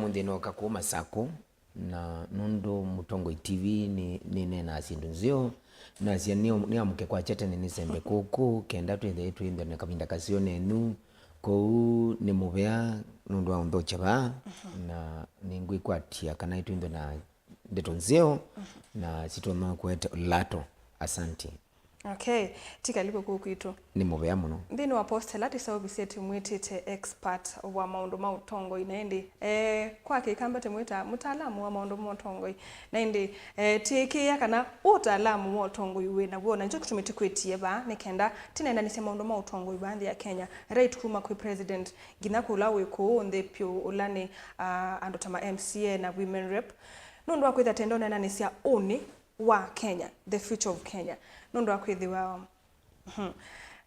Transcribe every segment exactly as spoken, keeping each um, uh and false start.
Mũnthĩ nooka kũũ Masakũ, na nũndũ Mũtongoi T V nĩ, nĩneenaa syĩndũ nzeo, nasya nĩ, nĩamũke kwakya tene nĩsembe kũkũ, kenda twĩthĩe twĩthwe na kavinda kaseo nenyu. Kwoou nĩ mũvea nũndũ wa ũnthokya vaa, na nĩngwĩkwatya kana twĩthwe na ndeto nzeo, na sitonya kũete ũlato. Asante. Okay, tikalive kũu kwitũ. Nĩ mũvea mũno. Nthĩnĩ wa post ĩla tũseũvisye tũmwĩtĩte expert wa maũndũ ma ũtongoi, na ĩndĩ, eh, kwa Kĩkamba tũmwĩta mũtaalamu wa maũndũ ma ũtongoi. Na ĩndĩ, eh, tĩĩkĩĩa kana ũtaalamu wa ũtongoi wĩ naw'o, na nĩkyo kĩtumi tũkwĩtie vaa, nĩ kenda tũneenanĩsye maũndũ ma ũtongoi vaa nthĩ ya Kenya, right kuma kwĩ president nginya kũla wĩ kũũ nthĩ pyũ, ũla nĩ, ah, andũ ta ma M C A na women rep. Nũndũ wa kwĩthĩa tenda ũneenanĩsya ũnĩ wa Kenya, the future of Kenya. Nũndũ wa kwĩthĩwa, mhm,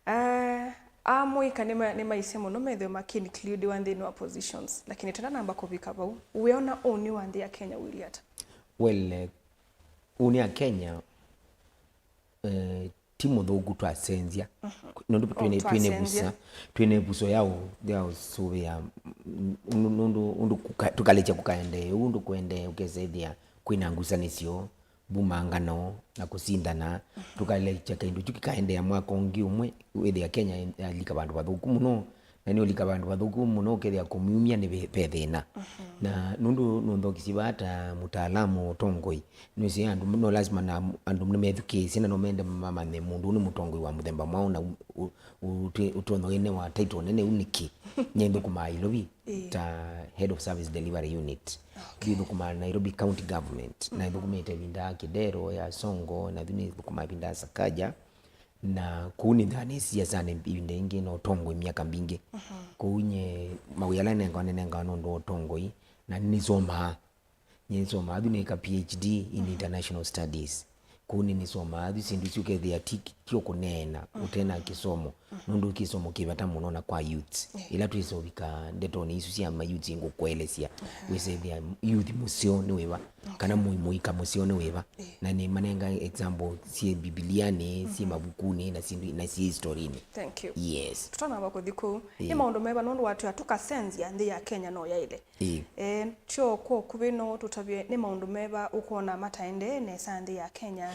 eh, amũika nĩma-, nĩmaisye mũno methĩwe makĩincludiwa nthĩnĩ wa positions, lakini tũtanamba kũvika vau, wĩona ũnĩ wa nthĩ ya Kenya ũilyĩ ata? Well, eh, ũnĩ ya Kenya, eh, ti mũthũku twasenzya. Mhm. Nũndũ twĩne, twĩne twasenzya. Vusa, twĩne vuso ya ũ-, ya ũsũvĩa, mm, nũ-, nũndũ ũndũ kũka-, tũkalĩkya kũkaendee ũndũ kũendee, ũkesethĩa kwĩna ngusanĩsyo, mbumangano na kũsindana, tũkalekya kĩndũ kyu kĩkaendeea mwaka ũngĩ ũmwe, wĩthĩa Kenya yalika vandũ vathũku mũno, na nĩũlika vandũ vathũku mũno, ũkethĩa kũmyumya nĩ ve-, ve thĩna. Na nũndũ nũnthokisye vaa ta mũtaalamu wa ũtongoi, nĩwĩsĩ andũ, no lasima na andũ nĩmethukĩĩsye na no mende mamanye mũndũ ũũ nĩ mũtongoi wa mũthemba mwaũ na u-, u-, ũtwi-, ũtonye nĩ wa title nene ũu nĩkĩ? Nyie nthũkũmaa Ilovi. Ĩĩ. Ta head of service delivery unit. Okay. Ndithũkũmaa Nairobi County Government. Na ĩthũkũmĩte ĩvinda ya Kĩdero, ya Songo, na yu nĩthũkũmaa ĩvinda ya Sakaja. Na kũu nĩthaa nĩ siasani ĩvinda ĩngĩ na ũtongoi myaka mbingĩ. Mhm. Kũu nye mawĩa ala nengawa nĩnengawa nũndũ wa ũtongoi, na nĩsomaa. Nĩsomaa yu nĩka P H D in international studies. Kũu nĩnĩsomaa yu syĩndũ isu ũkethĩa ti, ti ũkũneena ũte na kĩsomo, nũndũ kĩsomo kĩ vata mũno na kwa youths. Ĩĩ. Ĩla twĩsa ũvika ndetonĩ isu sya ma youths, ngũkũelesya, wĩsethĩa youth mũseo nĩ wĩva, kana mũi-, mũika mũseo nĩ wĩva, na nĩmanenga example syĩ Mbivilianĩ, syĩ mavukunĩ, na syĩndũ, na syĩ historinĩ. Thank you. Yes. Tũtanamba kũthi kũu, nĩ maũndũ meva nũndũ watwĩa tũkasenzya nthĩ ya Kenya no yaĩle? Ĩĩ. Eh, kyo kwa ũkuvĩ no tũtavye nĩ maũndũ meva ũkwona mataendee nesa nthĩ ya Kenya,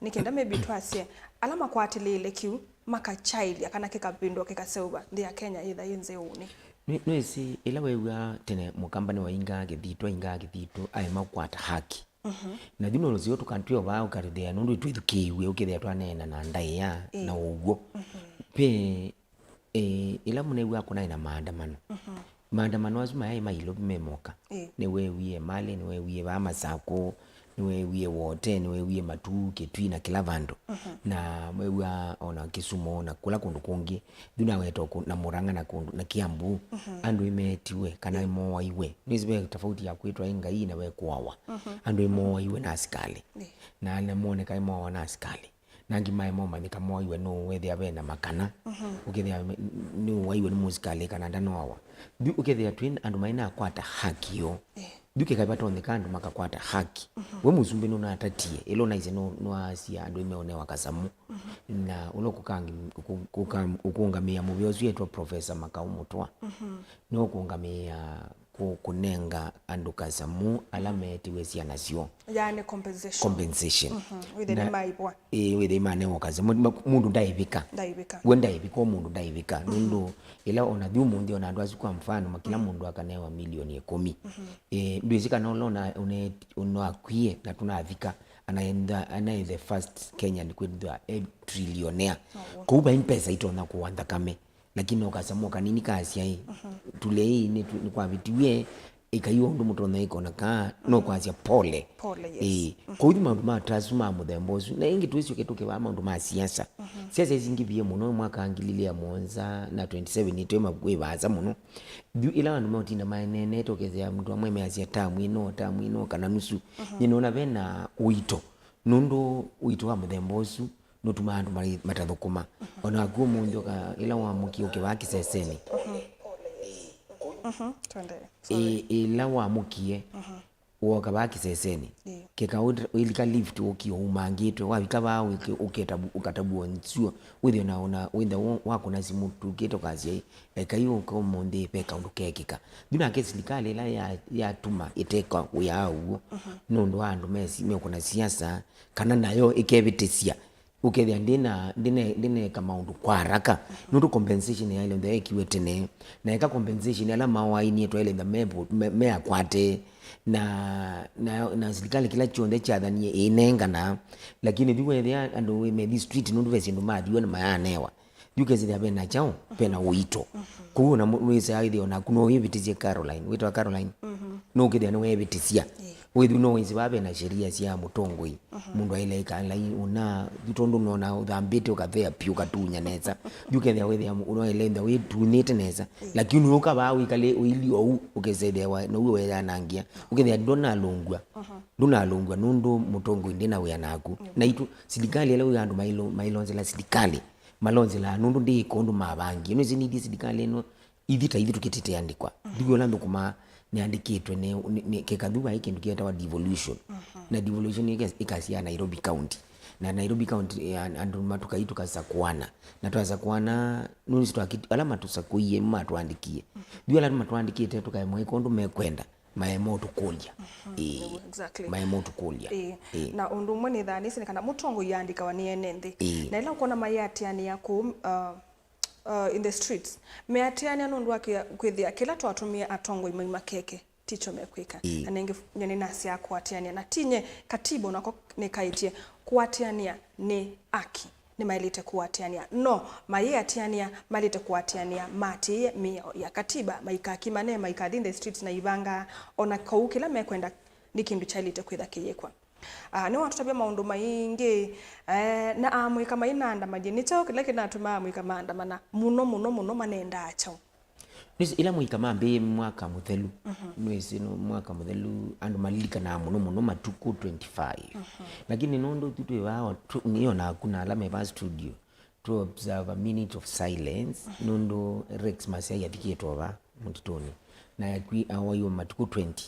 nĩ kenda maybe twasye ala makwatĩlĩĩle kĩu makakyaĩlya kana kĩkavĩndũa kĩkaseũva nthĩ ya Kenya yĩtha yĩ nzeo ũnĩ? Nĩ-, nĩwĩsĩ ĩla weew'aa tene mũkamba nĩwaingaa kĩthitũ, aingaa kĩthitũ, aema kũkwata haki. Mhm. Na yu nũseo tũkatw'ĩo vaa ũkatũthĩa nũndũ twĩthukĩĩw'e ũkethĩa twaneena na ndaĩa na ũw'o. Mhm. Ve Eh, ĩla mũnew'aa kũnaĩ na maandamano. Mhm. Maandamano asu mayaĩ ma Ilovi me moka. Ĩĩ. Nĩweewie Malĩ, nĩweewie vaa Masakũ, nĩweewie Wote, nĩweewie Matuu, Kĩtui na kĩla vandũ. Mhm. Na weew'aa ona Kisumu na kũla kũndũ kũngĩ. Yu naweta kũ-, na Murang'a na kũndũ, na Kiambu. Mhm. Andũ ĩmeetiwe, kana ĩĩ, ĩmooaiwe. Nĩwĩsĩ ve tofauti ya kwĩtwa ĩ ngai na ve kũawa. Mhm. Andũ ĩmooaiwe na asikalĩ. Ĩĩ. Na ala moneka ĩmooawa na asikalĩ. Na angĩ maema ũmanyĩka moaiwe nũũ, wethĩa ve na makana. Mhm. Ũkethĩa me-, nũwaiwe nĩ mũsikalĩ kana ndanoawa. Yu ũkethĩa twĩ andũ maĩ nakwata haki yoo. Eh. Yu kĩkaĩ vatonyeka andũ makakwata haki. Mhm. We mũsumbĩ nũnatatie, ĩla ũnaisye nũ-, nũaasya andũ ĩmeonewa kasamũ. Mhm. Na ũla ũkũkangi-, ũkũ-, ũkũ-, ũkũngamĩĩa mũvĩa ũsu etwa Professor Makau Mũtwa. Mhm. Nĩwe ũkũngamĩĩa kũ-, kũnenga andũ kasamũ ala meetiwe syana syoo. Yaani compensation. Compensation. Mhm. Wĩthĩe na nĩmaĩvwa. Ĩĩ, wĩthĩe manewa kasamũ. Ma-, mũndũ ndaĩvĩka. Ndaĩvĩka. We ndaĩvĩka, o mũndũ ndaĩvĩka. Mhm. Nũndũ ĩla ona yu ũmũnthĩ ona andũ asu kwa mfano, ma-, kĩla mũndũ akanewa milioni ĩkũmi. Mhm. Ĩĩ, ndwĩsĩ kana ũla ũna-, ũne-, ũnakwie na tũnavika, anaenda, anaĩ the first Kenyan kwĩthwa e trillionaire. Oh, wow. Kũu vai mbesa itonya kũwa nthakame. Lakini no kasamũ kanini kaasya ĩ, mhm, tulei nĩ tu-, nĩkwavĩtiw'e, ĩkaiwa ũndũ mũtonya ĩkona kaa, no kwasya pole. Pole, yes. Ĩĩ. Mhm. Kwoou maũndũ ma ta asu ma mũthemba ũsu. Na ĩngĩ twĩsyoke tũkĩvaa maũndũ ma siasa. Mhm. Siasa isu ingĩvie mũno mwaka wa ngili ilĩ na mũonza na twenty seven itwe ma-, wĩ vaasa mũno. Yu ĩla andũ maũtinda maeneenete ũkethĩa mũndũ amwe measya tamu ĩno, tamu ĩno, kana nusu. Mhm. Nyie nĩona vena ũito. Nũndũ ũito wa mũthemba ũsu nũtumaa andũ mari-, matathũkũma. Mhm. Ona waku ũmũnthĩ ũka-, ĩla wamũkie ũkĩvaa kĩsesenĩ. Mhm. Mhm, twende. Ĩ-, sorry. Ĩla wamũkie, mhm, Woka vaa kĩsesenĩ. Ĩĩ. Keka wĩt-, wĩlika lift ũkie ũmangĩtwe, wavika vaa wĩke-, ũketabu-, ũkatabua nsuo, wĩthĩe na, na wĩtha wa-, wakũna simũ tukĩte ũkasya, "Ĩ, ekai ũka ũmũnthĩ ve kaũndũ kekĩka." Yu nake silikalĩ ĩla ya-, yatuma ĩteka wĩa ũw'o, mhm, nũndũ wa andũ mesi-, mekũna siasa, kana nayo ĩkevĩtĩsya. Ũkethĩa ndĩna, ndĩne-, ndĩneeka maũndũ kwa haraka. Mhm. Nũndũ compensation yaĩle nthe yekiwe tene. Na eka compensation ala mawaĩnie twaĩle ntha me vo-, me, me akwate. Na, na, na silikalĩ kĩla kyonthe kyathanie ĩinengana. Lakini yu wethĩa andũ methi street nũndũ ve syĩndũ mathiwe na mayanewa. Yu kethĩa vena kyaũ, vena ũito. Mhm. Kwoou ona mũ-, wĩsaa ĩthĩa onaku no wĩvĩtĩsye Caroline. Wĩtawa Caroline? Mhm. No ũkethĩa nĩweevĩtĩsya. Ĩĩ. Wĩthu no wĩsĩ vaa vena sheria sya mũtongoi. Mhm. Mũndũ aĩle ĩka lai ũna, yu tondũ nona ũthambĩte ũkathea piũ ũkatunya nesa. Yu kethĩa wĩthĩa mũ-, ũnaĩle ntha wĩtunyĩte nesa. Ĩĩ. Lakini ũka vaa wĩkale ũili ou, ũkesethĩawa, na ũu weyanangia. Ũkethĩa ndonalũngw'a. Mhm. Ndũnalũngw'a nũndũ mũtongoi ndĩna wĩa naku. Ĩĩ. Na itũ, silikalĩ ĩla wĩ andũ mailo-, mailonzela silikalĩ. Malonzelaa nũndũ ndĩĩka ũndũ mavangie. Nĩsĩ nĩthi silikalĩ ĩno, ithi ta ithi tũkĩtĩte andĩkwa. Mhm. Ndiw'ĩ ũla nthũkũmaa nĩandĩkĩtwe nĩ, nĩ, nĩ kĩkathu vai kĩndũ kĩetawa devolution. Mhm. Na devolution ĩka-, ĩkasyaa Nairobi County. Na Nairobi County, eh, an-, andũ matukai tũkasakũana. Na twasakũana, nũnĩsĩ twakĩti-, ala matũsakũie matũandĩkie. Mhm. Ndiw'ĩ ala matũandĩkĩte tũkaemwa ĩka ũndũ mekwenda. Maema ũtũkũlya. Mhm. Ĩĩ. Exactly. Maema ũtũkũlya. Ĩĩ. Ĩĩ. Na ũndũ ũmwe nĩthaa nĩsĩ nĩ kana mũtongoi aandĩkawa nĩ ene nthĩ. Ĩĩ. Na ĩla ũkwona mayĩatĩanĩa kũu, uh, uh, in the streets, meatĩanĩa nũndũ wa kĩa-, kwĩthĩa kĩla twatũmĩe atongoi maima keke tikyo mekwĩka. Ĩĩ. Na nĩngĩ nyie nĩnasyaa kũatĩanĩa, na ti nyie, katiba onako nĩkaĩtye kũatĩanĩa nĩ aki. Nĩmaĩlĩte kũatĩanĩa. No mayĩatĩanĩa, maĩlĩte kũatĩanĩa maatĩĩe mĩao ya katiba, maikakimane, maikathi in the streets na ivanga, ona kau kĩla mekwenda nĩ kĩndũ kyaĩlĩte kwĩtha kĩyĩkwa. Ah, nĩwatũtavya maũndũ maingĩ, eh, na amũika mainaandamanie. Nĩ kyaũ kĩla kĩnatuma amũika maandamana mũno, mũno, mũno, manendaa kyaũ? Nĩsĩ, ĩla mũika mambĩĩe mwaka mũthelu, mhm, nĩsĩ nĩ mwaka mũthelu, andũ malilikanaa mũno mũno matukũ twenty-five. Mhm. Lakini nũndũ tu twĩ vaa, tu-, nĩyo naku na ala me vaa studio, to observe a minute of silence, mhm, nũndũ Rex Masai athikĩtwe vaa mũtitũnĩ. Na akwi-, awaiwe matukũ twenty.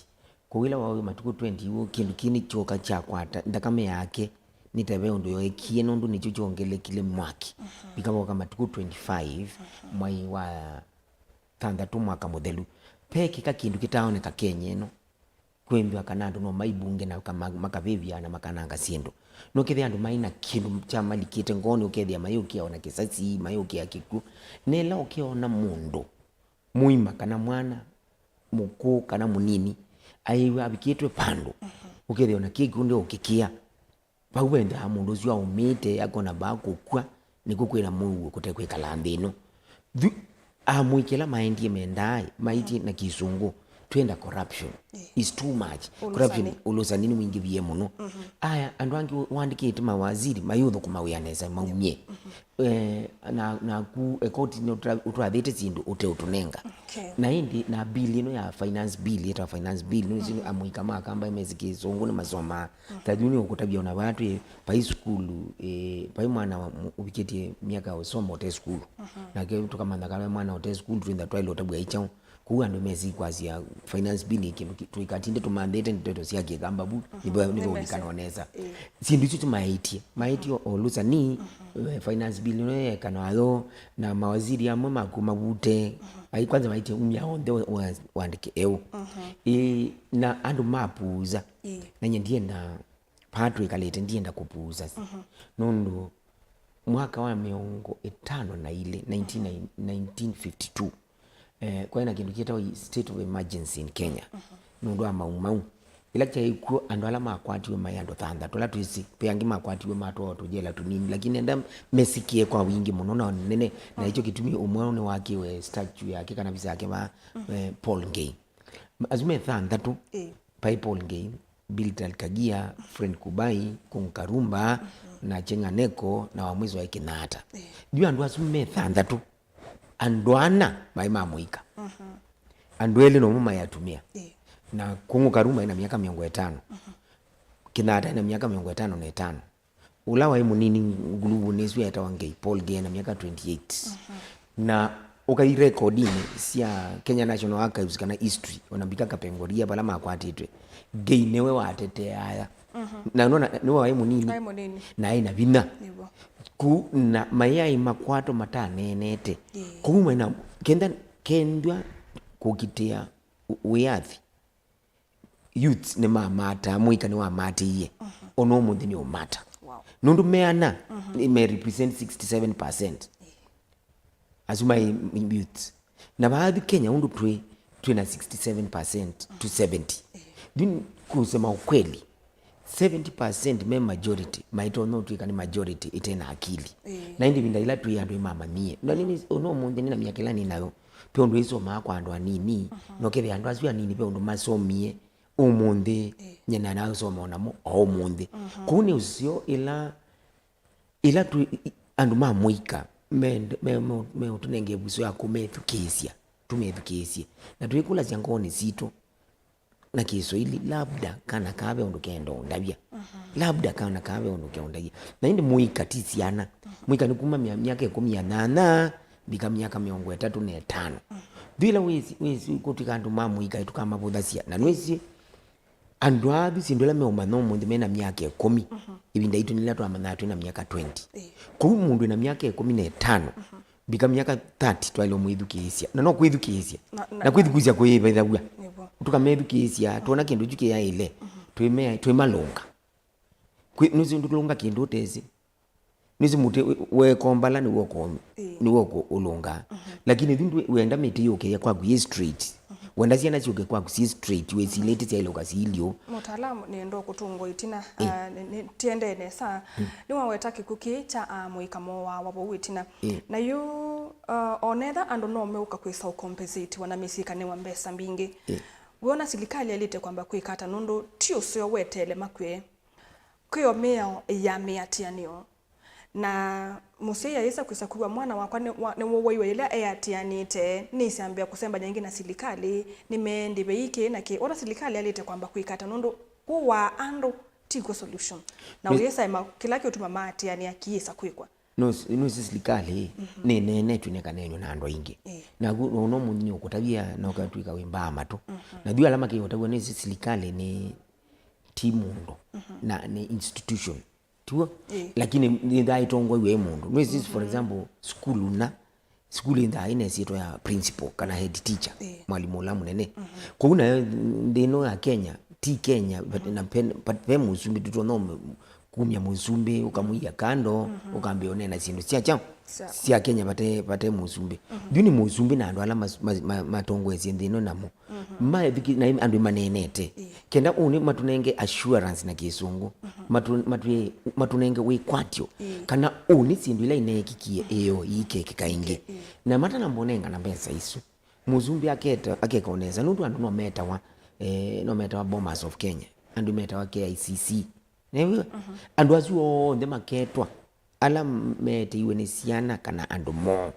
Kwoou ĩla wawaiwe matukũ twenty, w'o kĩndũ kĩĩ nĩkyoka kyakwata nthakame yake, nĩ ta ve ũndũ yoekie, nũndũ nĩkyo kyongelekile mwaki. Mhm. Vikavoka matukũ twenty-five, mhm, mwai wa thanthatũ mwaka mũthelu, vekĩka kĩndũ kĩtaaoneka Kenya ĩno, kwĩmbĩwa kana andũ no maibunge na kama-, makavĩvya na makananga syĩndũ. Nũkethĩa andũ maĩ na kĩndũ kyamalikĩte ngoonĩ, ũkethĩa mayũkĩa ona kĩsasi, mayũkĩa kĩkw'ũ. Na ĩla ũkeona mũndũ mũima kana mwana mũkũũ kana mũnini aĩw'a avikĩtwe vandũ, mhm, ũkethĩa ona kĩkw'ũ ndeũkĩkĩa. Vau vendaa mũndũ ũsu aumĩte, akona vaa kũkw'a, nĩkw'o kwĩna mũuo kũte kwĩkala nthĩ ĩno. Yu amũika ĩla maendie mendaa, maĩtye na kĩsũngũ, "Twenda corruption. Ĩĩ. It's too much. Corruption, ũlũsani, ũlũsani nĩwingĩvie mũno." Mhm. Aya, andũ angĩ waandĩkĩte mawaziri, mayũthũkũma wĩa nesa, maumye. Mhm. Eh, na, naku, eh, koti nĩ ũtwa-, ũtwathĩte syĩndũ ũteũtũnenga. Okay. Na ĩndĩ, na bill ĩno ya finance bill, ĩtawa finance bill, nĩsĩ, mhm, amũika ma Kamba mesĩ kĩsũngũ nĩmasomaa. Mhm. Ta yu nĩũkũtavya ona vaa twĩ, vai sukulu, eh, vai mwana wa mu-, ũvikĩtie myaka ya ũsoma ũte sukulu. Mhm. Nake tũkamanya kana mwana ũte sukulu twĩtha twaĩle ũtavw'a ĩ kyaũ. Kwoou andũ mesĩ kwasya finance bill nĩ kĩndũ kĩ-, tũikatinde tũmanthĩte ndeto sya kĩkamba vu, mhm, nĩvo, nĩvo nĩmese-, ũlikanwa nesa. Ĩĩ. Syĩndũ isu tũmaĩtye, maĩtye o ũlũsani, mhm, eh, finance bill ĩno yeekana nayo, na mawaziri amwe maku mavute, mhm, ai kwanza maĩtye umya onthe wa-, wa-, wandĩke eũ. Mhm. Ĩĩ, na andũ mapuuza. Ĩĩ. Na nyie ndienda, vaa twĩkalĩte, ndienda kũpuuza. Mhm. Nũndũ mwaka wa mĩongo ĩtano na ilĩ, nineteen, nineteen fifty-two, eh, kwaĩ na kĩndũ kĩetawa state of emergency in Kenya, mhm, nũndũ wa Mau Mau. Ĩla kyaĩ kw'o, andũ ala makwatiwe maĩ andũ thanthatũ, ala twĩsĩ, ve angĩ makwatiwe matwawa tũjela tũnini, lakini enda mesikie kwa wingĩ mũno na nene, na, mhm, nĩkyo kĩtumi ũmwe nĩwakĩwe statue yake kana visa yake vaa, mhm, eh, Paul Ngei. Asu me thanthatũ, ĩĩ, vai Paul Ngei, Biltal Kagia, Fred Kubai, Kung Karumba, mhm, na Cheng'aneko, na wa mwiso waĩ Kenyatta. Ĩĩ. Yu andũ asu me thanthatũ, andũ ana maĩ ma mũika. Mhm. Andũ elĩ nomo maĩ atumĩa. Ĩĩ. Na Kung Karumba ena myaka mĩongo ĩtano. Mhm. Kenyatta ena myaka mĩongo ĩtano na ĩtano. Ũla waĩ mũnini nguluvunĩ ĩsu etawa Ngei, Paul Ngei, ena myaka twenty-eight. Mhm. Na Ũkai rekodinĩ sya Kenya National Archives kana history, ona mbika Kapenguria vala makwatĩtwe, Ngei nĩwe watetea aya. Na nona nĩwe waĩ mũnini. Aĩ mũnini. Na aĩ na vinya. Nĩw'o. Kũu na mayaĩ makwato mataneenete. Ĩĩ. Kũu maina kenda kendwa kũkitĩa wĩathi. Youths nĩmamataa, mũika nĩwamatĩie. Ona ũmũnthĩ nĩũmata. Wow. Nũndũ meana me represent sixty-seven percent. Asu mai youths. Na vaathi Kenya ũndũ twĩ, twĩ na sixty-seven percent to seventy. Then kusema ukweli, seventy percent me majority, maitonya ũtw'ĩka nĩ majority ĩte na akili. Ĩĩ. Na ĩndĩ ĩvinda ĩla twĩ andũ ĩmamanyie. Na nini, ũno ũmũnthĩ nĩ na myaka ĩla nĩ nayo, pe ũndũ ĩsomaa kwa andũ anini, na ũkethĩa andũ asu anini pe ũndũ masomie ũmũnthĩ, nyina na asoma namo o ũmũnthĩ. Kũu nĩ ũseo ĩla Ĩla twĩ, i, andũ ma mũika me, me, me, meũtũnenge ĩvuso ya kũmethukĩĩsya, tũmethukĩĩsye. Na twĩkũlasya ngoonĩ sitũ na Kĩswaili, labda kana kaa ve ũndũ kenda ũndavya. Labda kana kaa ve ũndũ keũndavya. Na ĩndĩ mũika ti syana. Mũika nĩ kuma mya-, myaka ĩkũmi na nyanya mbika myaka mĩongo ĩtatũ na ĩtano. Yu ĩla wĩsĩ, wĩsĩ kũtw'ĩka andũ ma mũika tũkamavũthasya. Na nĩwĩsĩ, Andũ aa athi syĩndũ ĩla meũmanya ũmũnthĩ mena myaka ĩkũmi, ĩvinda yitũ nĩla twamanyaa twĩ na myaka twenty. Ĩĩ. Kwoou mũndũ wĩna myaka ĩkũmi na ĩtano, mbika myaka thirty twaĩle ũmwĩthukĩĩsya. Na no kwĩthukĩĩsya. Na, na, na kwĩthukĩĩsya kũyĩvethaw'a. Nĩvo. Tũkamethukĩĩsya, twona kĩndũ kyu kĩyaĩle, twĩme-, twĩmalũnga. Kwĩ, nũsĩ ndũlũnga kĩndũ ũtesĩ. Nĩsĩ mũtĩ wekombala nĩw'o ũko-, ĩĩ, nĩw'o ũko-, ũlũngaa. Lakini ĩthĩ ndwĩ-, wenda mĩtĩ yũkĩe kwaku yĩ straight. Wenda syana syũke kwaku syĩ straight, wĩsilĩte syaĩlũka syĩ iliũ. Mũtaalamu nĩenda kũtũngwa ĩtina, ĩĩ, ah, nĩ, nĩ, tiendee nesa. Nĩwaweta kĩkw'ũ kĩĩ kya, ah, mũika mooawa vau ĩtina. Ĩĩ. Na yu, ah, onetha andũ no meũka kwĩsa ũcompensatiwa na mĩsyĩ ĩkanengwa mbesa mbingĩ. Ĩĩ. Wĩona silikalĩ yaĩlĩte kwamba kwĩka ata nũndũ ti ũseo weteele makw'e? Kwĩ o mĩao ya mĩatĩanĩo. Na mũsyai ayĩsa kwĩsa kwĩw'a mwana wakwa nĩ wa-, nĩwowaiwe yĩla eatĩanĩte, nĩsambĩa kũsembany'a ĩngĩ na silikalĩ, nĩmee ndĩvei kĩĩ na kĩĩ. Ona silikalĩ yaĩlĩte kwamba kwĩka ata nũndũ kũwaa andũ ti kw'o solution. Na nĩ- ũyĩsa ema kĩla kĩũtuma maatĩanĩa kĩyĩsa kwĩkwa. Nũs-, nũsĩ silikalĩ nĩneenetw'e nĩkaneenw'e na andũ aingĩ. Ĩĩ. Naku ona ũmũnthĩ nĩũkũtavya na ũkatw'ĩka wĩ mbaa matũ. Na yu ala makĩũtavw'a nĩsĩ silikalĩ nĩ ti mũndũ, na nĩ institution. Tiw'o? Ĩĩ. Lakini nĩthaa ĩtongoiw'e ĩ mũndũ. Nĩwĩsĩ, for example, sukulu na, sukulu ĩthaa ĩna ĩsyĩtwa ya principal kana head teacher, ĩĩ, mwalimũ ũla mũnene. Kwoou nayo nthĩ ĩno ya Kenya, ti Kenya, but na pe, but ve mũsumbĩ tũtonya kumya mũsumbĩ, ũkamwia kando, ũkambĩa ũneena syĩndũ sya kyaũ? Sya- sya Kenya vate, vate mũsumbĩ. Yu nĩ mũsumbĩ na andũ ala mas-, ma, ma, matongoesye nthĩ ĩno namo. Maethiki-, na andũ maneenete. Ĩĩ. Kenda ũnĩ matũnenge assurance na kĩsũngũ. Matu-, matwĩ-, matũnenge wĩkwatyo. Ĩĩ. Kana ũnĩ syĩndũ ila ineekikie ĩyo iikekĩka ĩngĩ. Ĩĩ. Na matanambonengana mbesa isu. Mũsumbĩ aketa-, akeka o nesa, nũndũ andũ no metawa, eh, no metawa Bomas of Kenya, andũ metawa K I C C. Nĩw'o? Andũ asu onthe maketwa, ala meetĩiwe nĩ syana kana andũ moo,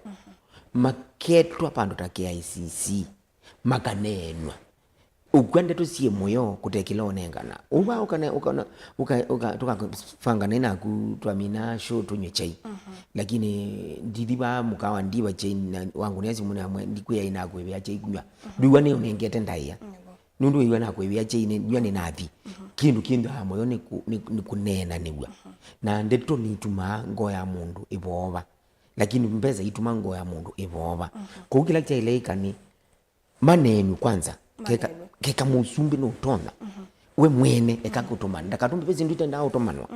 maketwa vandũ ta K I C C, makaneenwa. Ũkw'a ndeto syĩ mũyo kũte kĩla ũnengana. Ũu va ũkane-, ũkana-, ũka-, ũka-, tũkavangana naku twamina show tũnywe chai. Lakini ndithi vaa mũkawa ndiva chai na wangũnĩa simũ namwe ndikwĩa ĩnakwĩvĩa chai kũnywa. Ndwĩw'a nĩ ũnengete ndaĩa. Nĩw'o. Nũndũ wĩw'a nakwĩvĩa chai nĩ, nywa nĩnathi. Kĩndũ kĩnthaa mũyo nĩ kũ-, nĩ, nĩ kũneenanĩw'a. Na ndeto nitumaa ngoo ya mũndũ ĩvoova. Lakini mbesa ituma ngoo ya mũndũ ĩvoova. Kwoou kĩla kyaĩle ĩka nĩ maneenw'e kwanza. Keka, maneenw'e. Keka mũsumbĩ nũtonya. We mwene, eka kũtũmana. Ndakatũme, ve syĩndũ itendaa ũtũmanwa.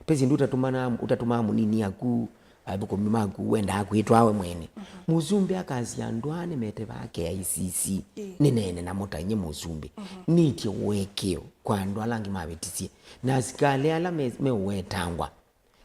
Ve syĩndũ ũtatũmana, ũtatũmaa mũnini aku, athũkũmi maku, wendaa kwĩtwaa we mwene. Mũsumbĩ akasya andũ aa nĩmetevaa K I C C. Ĩĩ. Nĩneene namo ta nye mũsumbĩ. Nĩtye ũekeo kwa andũ ala angĩ mavĩtisye. Na asikalĩ ala me, meũwetangwa.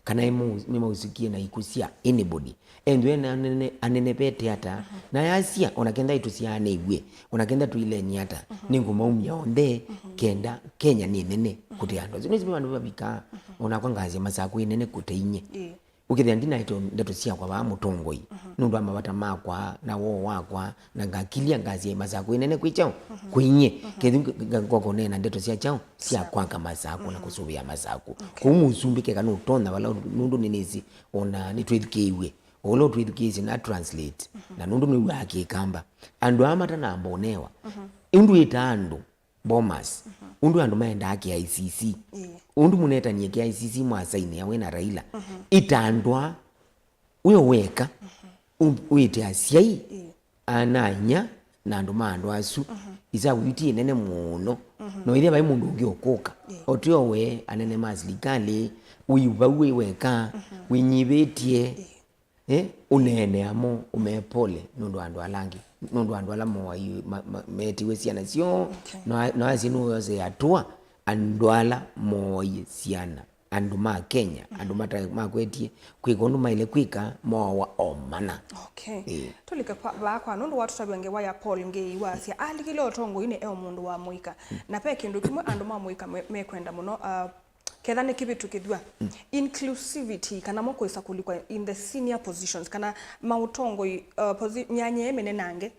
Kana nĩmaũsikie na ikw'ũ sya anybody. Ethĩwa ena anene, anenevete ata, na yasya, ona kenda ĩtũsyaanĩw'e, ona kenda tũileni ata, nĩngũmaumya onthe, kenda Kenya nĩ nene kũte andũ asu. Nĩsĩ ve vandũ vavikaa, onakwa ngasya Masakũ ĩ nene kũte inyie. Ĩĩ. Ũkethĩa ndinaete ndeto syakwa vaa mũtongoi, nũndũ wa mavata makwa, na woo wakwa, na ngakilya ngasya Masakũ ĩ nene kwĩ kyaũ? Kwĩ inyie. Kethĩwa nga-, nga-, ngoka ũneena ndeto sya kyaũ? Sya kwaka Masakũ na kũsũvĩa Masakũ. Okay. Kwoou mũsumbĩ keka nũtonya vala, nũndũ nĩnĩsĩ, ona nĩtwĩthukĩĩw'e. Ũla ũtwĩthukĩĩsye na translate. Na nũndũ nĩw'aa Kĩkamba. Andũ aa matanamba ũnewa. Ũndũ wĩtaa andũ Bomas. Ũndũ andũ maendaa K I C C. Ĩĩ. Ũndũ mũnetanie K I C C mwasainĩa we na Raila. Ita andũ aa wĩ o weka. Ũ- wĩte asyai, ana-a-inyia, na andũ ma andũ asu. Isavu yu ti ĩnene mũno. Na wĩthĩa vai mũndũ ũngĩ ũkũka. Ĩĩ. O tio we, anene ma silikalĩ, wĩ vau wĩ weka, wĩnyivĩtye. Ĩĩ. Eh, ũneenea mo, ũmee pole nũndũ wa andũ ala angĩ, nũndũ wa andũ ala moaiwe, ma- ma- meetiwe syana syoo. Okay. Na na asie nũyose atũa andũ ala moaie syana, andũ ma Kenya, andũ mata- makwetie kwĩka ũndũ maĩle kwĩka, mooawa o mana. Okay. Ĩĩ. Tũlike kwa- vaa kwa nũndũ watũtavya ngewa ya Paul Ngei wasya alikile ũtongoinĩ e o mũndũ wa mũika. Na ve kĩndũ kĩmwe andũ ma mũika me- mekwenda mũno, uh, ketha nĩ kĩvĩtũkĩthw'a, inclusivity, kana mo kwĩsa kũlikwa in the senior positions, kana maũtongoi, uh, posi- myanya ĩ mĩnenange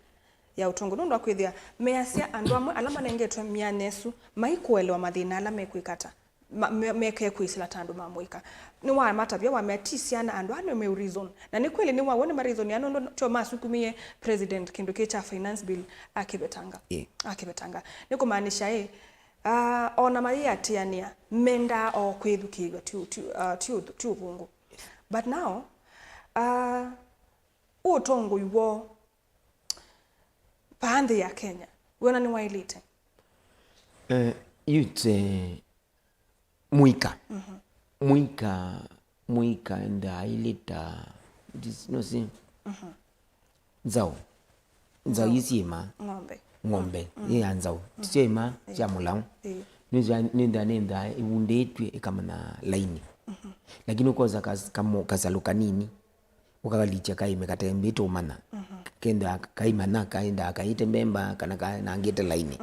ya ũtongoi. Nũndũ wa kwĩthĩa measya andũ amwe ala manengetwe myanya ĩsu maikũelewa mathĩna ala mekwĩkata, ma- me- meke kwĩsĩla ta andũ ma mũika. Nĩwamatavya, wamea ti syana andũ aa nĩmeũ reason. Na nĩ kweli nĩwaw'o nĩmareasonĩa nũndũ tyo masukumie president kĩndũ kĩ kya finance bill akĩvetanga. Ĩ. Akĩvetanga. Nĩ kũmaanisha ĩ, Ah, o na mayĩatĩanĩa, mendaa o kwĩthukĩĩw'a, ti ũ- ti ũ- ah, ti ũ- ti ũvũngũ. But now, ah, ũtongoi woo vaa nthĩ ya Kenya, wĩona nĩwaĩlĩte? Eh, youth, eh, mũika. Mũika, mũika ndaaĩlĩta, this- no, si- nzaũ. Nzaũ ii syĩma. Ng'ombe. Ng'ombe. Ĩ ya nzaũ. Ti syo ĩma sya mũlaũ. Ĩĩ. Nĩtha nĩtha nĩtha ĩvundĩtw'e ĩkamanya laini. Lakini ũkosa kas- kamo- kasalũ kanini. Ũkakalikya kaĩme katembĩte ũmanya. Kendaa kaimanya kaendaa kaĩte mbemba kana kanangĩte laini.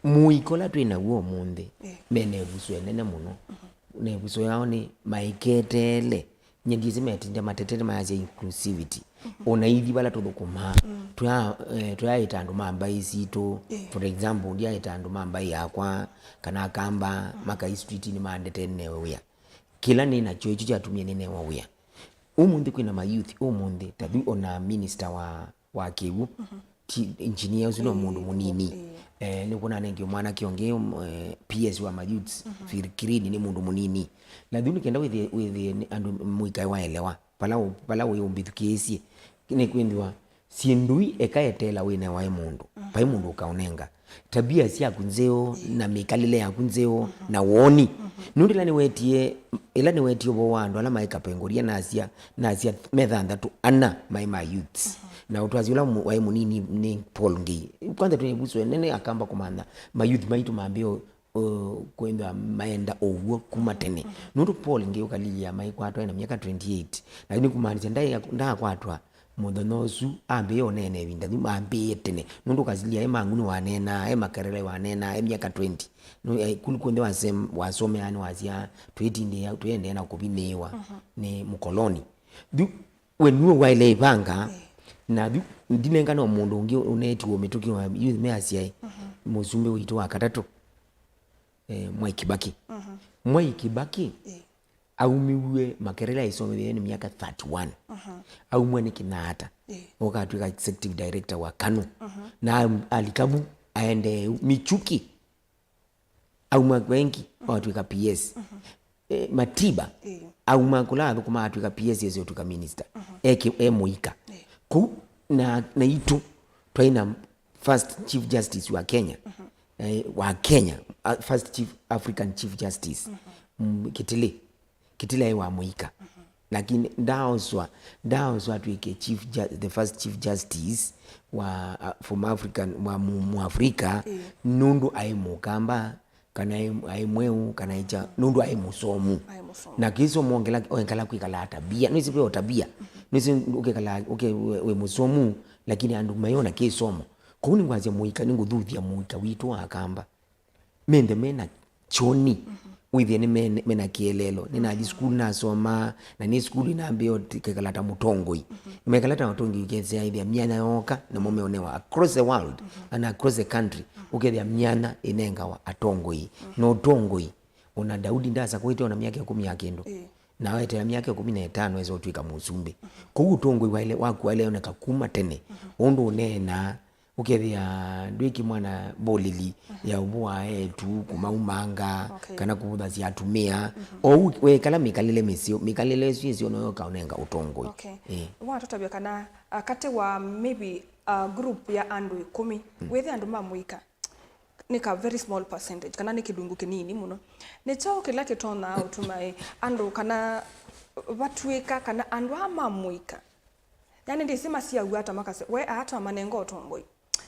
Mũika ũla twĩ naw'o ũmũnthĩ, mena ĩvuso ĩnene mũno. Na ĩvuso yao nĩ maiketeele. Nyie ndyĩsĩ metinde matetete mayasya inclusivity. Ona ithi vala tũthũkũmaa, tũya- eh, tũyaĩta andũ ma mbaĩ sitũ. For example, ndyaĩta andũ ma mbaĩ yakwa, kana Akamba, makai streetinĩ mandetee nĩnewe wĩa. Kĩla nĩ nakyo ĩkyo kyatumie nĩnewa wĩa. Ũmũnthĩ kwĩna ma youth, ũmũnthĩ, ta yu ona minister wa wa kĩw'ũ. Ti engineer ũsu no mũndũ mũnini. Eh, nĩkwona anengiwe mwanake ũngĩ, um, eh, P S wa mayouths, Phil Kirini nĩ mũndũ mũnini. Na yu nĩkenda wĩthĩe, wĩthĩe nĩ andũ mũikae waelewa. Vala ũ- vala wĩ ũmbĩthukĩĩsye. Nĩkwĩthĩwa syĩndũ ii eka eteela wĩnewae mũndũ. Vai mũndũ ũkaũnenga. Tabia syaku nzeo na mĩkalĩle yaku nzeo na woni. Nũndũ ĩla nĩwetie, ĩla nĩwetie ũvoo wa andũ ala maĩ Kapenguria nasya, nasya me thanthatũ, ana maĩ ma youths. Na ũtwasi ũla mũ- waĩ mũnini nĩ Paul Ngei. Kwanza twĩ ĩvuso ĩnene Akamba kũmanya ma youth maitũ mambĩe ũ- ũ- kwĩthwa maenda ũw'o kuma tene. Nũndũ Paul Ngei ũkalilya maikwatwa ena myaka twenty-eight. Lakini kumaanisya ndaĩ- ndaakwatwa mũthenya ũsu ambĩĩe ũneena ĩvinda yu, ambĩĩe tene. Nũndũ ũkasilya e Mang'u nĩwaneenaa, e Makerere waneenaa, e myaka twenty. Nũ- eh, kũndũ kw'onthe wasem- wasomeaa nĩwasyaa twĩtindĩĩa, twĩendeea na kũvinyĩĩwa nĩ mũkoloni. Yu we nue waĩle ĩvanga, na yu ndinengane o mũndũ ũngĩ ũneetiwe mĩtũkĩ wa yu measyae mũsumbĩ witũ wa katatũ, eh, Mwai Kibaki. Mwai Kibaki aumiw'e Makerere aisomethya ena myaka thirty-one. Aumw'a nĩ Kenyatta. Oka atw'ĩka executive director wa KANU. Na am- alika vu aendee Michuki. Auma Wengi, atw'ĩka P S. Eh, Matiba, auma kũla athũkũma atw'ĩka P S, ese ũtw'ĩka minister. Eke- e mũika. Kũu na- naitũ twaĩ na first Chief Justice wa Kenya, eh, wa Kenya, uh, first Chief, African Chief Justice, mm, Kitile. Kitile aĩ wa mũika. Lakini ndaoswa, ndaoswa atw'ĩke Chief Ju- the first Chief Justice wa, uh, from African, wa mu- Mũafrika, nũndũ aĩ Mũkamba, kana aĩ- aĩ mweũ, kana aĩ kya, nũndũ aĩ mũsomu. Aĩ mũsomu. Na kĩsomo ongela- oengala kwĩkala tabia. Nĩsĩ ve o tabia. Nĩsĩ ũkekala ũke- wĩ- wĩ mũsomu, lakini andũ mayona kĩsomo. Kwoou nĩngwasya mũika, nĩngũthuthya mũika witũ wa Akamba. Menthe mena kyoni, wĩthĩe nĩ mene- mena kĩeleelo. Nĩnathi sukulu nasoma, na nĩ sukulu inambĩĩa kekala ta mũtongoi. Mekala ta mũtongoi ũkesea ĩthĩa myanya yoka, namo meonewa across the world and across the country. Ũkethĩa myanya ĩnengawa atongoi. Na ũtongoi, ona Daudi ndasakũĩte ona myaka ĩkũmi ya kĩndũ. Na weteela myaka ĩkũmi na ĩtano esa ũtw'ĩka mũsumbĩ. Kwoou ũtongoi waĩle, waku waĩle oneka kuma tene. Ũndũ ũneenaa, ũkethĩa ndwĩki mwana mbolili ya ũvũa etu, kũmaumanga, Okay. kana kũvũthasya atumĩa. Ou wekala mĩkalĩle mĩseo, mĩkalĩle ĩsu ĩseo noyo ĩkaũnenga ũtongoi. Okay. Ĩĩ. Watũtavya kana, ah, katĩ wa maybe, ah, group ya andũ ĩkũmi, wĩthĩa andũ ma mũika nĩ ka very small percentage, kana nĩ kĩlungu kĩnini mũno. Nĩ kyaũ kĩla kĩtonya ũtuma, ĩ, andũ kana vatw'ĩka kana andũ aa ma mũika, yani, ndĩsĩ masiaw'a ata makasya, we aa twamanenga ũtongoi,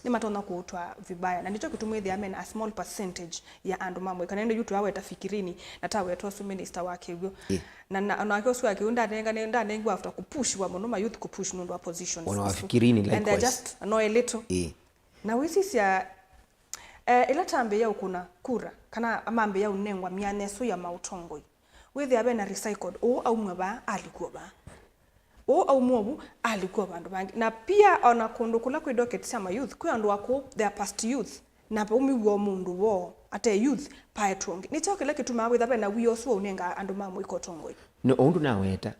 nĩmatonya kũũtwaa vibaya, na nĩkyo kĩtumi wĩthĩa mena a small percentage ya andũ ma mũika. Na ĩndĩ yu twaweta Fikirini, na taweta ũsu minister wa kĩw'ũ. Ĩ. Na, na, onake ũsu wa kĩw'ũ ndanenga-, ndanengiwe after kũpushiwa mũno, ma youth kũpush nũndũ wa positions Ona wa isu. Fikirini And they're likewise. Just no a little. Ĩ. Na wĩsisya, eh, ĩla tambĩĩa ũkũna kura, kana mambĩĩa ũnengwa myanya ĩsu ya maũtongoi, wĩthĩa ve na recycled, ũũ aumw'a vaa, alikwa vaa. Ũũ aumw'a ũvu, alikwa vandũ vangĩ. Na pia ona kũndũ kũla kwĩ docket sya ma youth, kwĩ andũ akũũ, they are past youth, na vaumiw'e o mũndũ woo, ate youth, paetwe ũngĩ. Nĩ kyaũ kĩla kĩtumaa wĩtha ve na wia ũsu wa ũnenga andũ ma mũika ũtongoi? Nĩ o ũndũ naweta.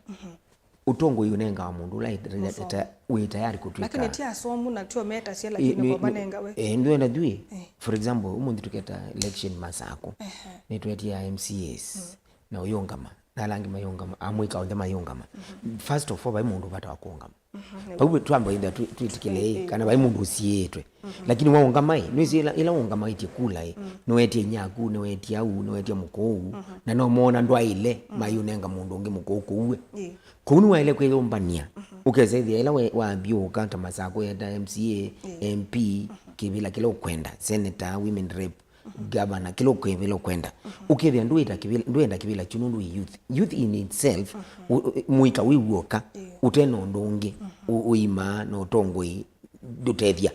Ũtongoi ũnengawa mũndũ ũla ĩta-, Mũsomo. Ĩta-, wĩ tayari kũtw'ĩka. Lakini ti asomu na tio metasya, lakini kwa manenga we. Eh, ndio na jui. Eh. For example, ũmũnthĩ tũketa election Masakũ. Ehe. Nĩtwetie M C As. Mm. Na ũyũngama. Na ala angĩ mayũngama. Amũika onthe mayũngama. Mhm. First of all, vai mũndũ vata wa kũũngama. Mhm. Vau twamba ĩtha twĩ-, twĩtĩkĩle ĩ, kana vai mũndũ ũsiĩĩtwe. Mhm. Lakini waũngama ĩ, nĩwĩsĩ ĩla, ĩla ũngamaĩtye kula ĩ, nĩwetie inyaku, nĩwetie au, nĩwetie mũkũũ, na no moona ndwaĩle, mayũnenga mũndũ ũngĩ mũkũũ kũu ĩ. Ĩĩ. Kũu nĩwaĩle kwĩyũmbany'a, ũkesa ĩthĩa ĩla we-, wathyũũka ta Masakũ yeta M C A, M P, kĩvĩla kĩla ũkwenda, senator, women rep, governor, kĩla ũkĩvĩla ũkwenda. Ũkethĩa ndwĩta kĩvĩla, ndwenda kĩvĩla kyu nũndũ wĩ youth. Youth in itself, u-, u-, mũika wĩ w'oka, ũte na ũndũ ũngĩ, ũ-, ũimaa na ũtongoi ndũtethya.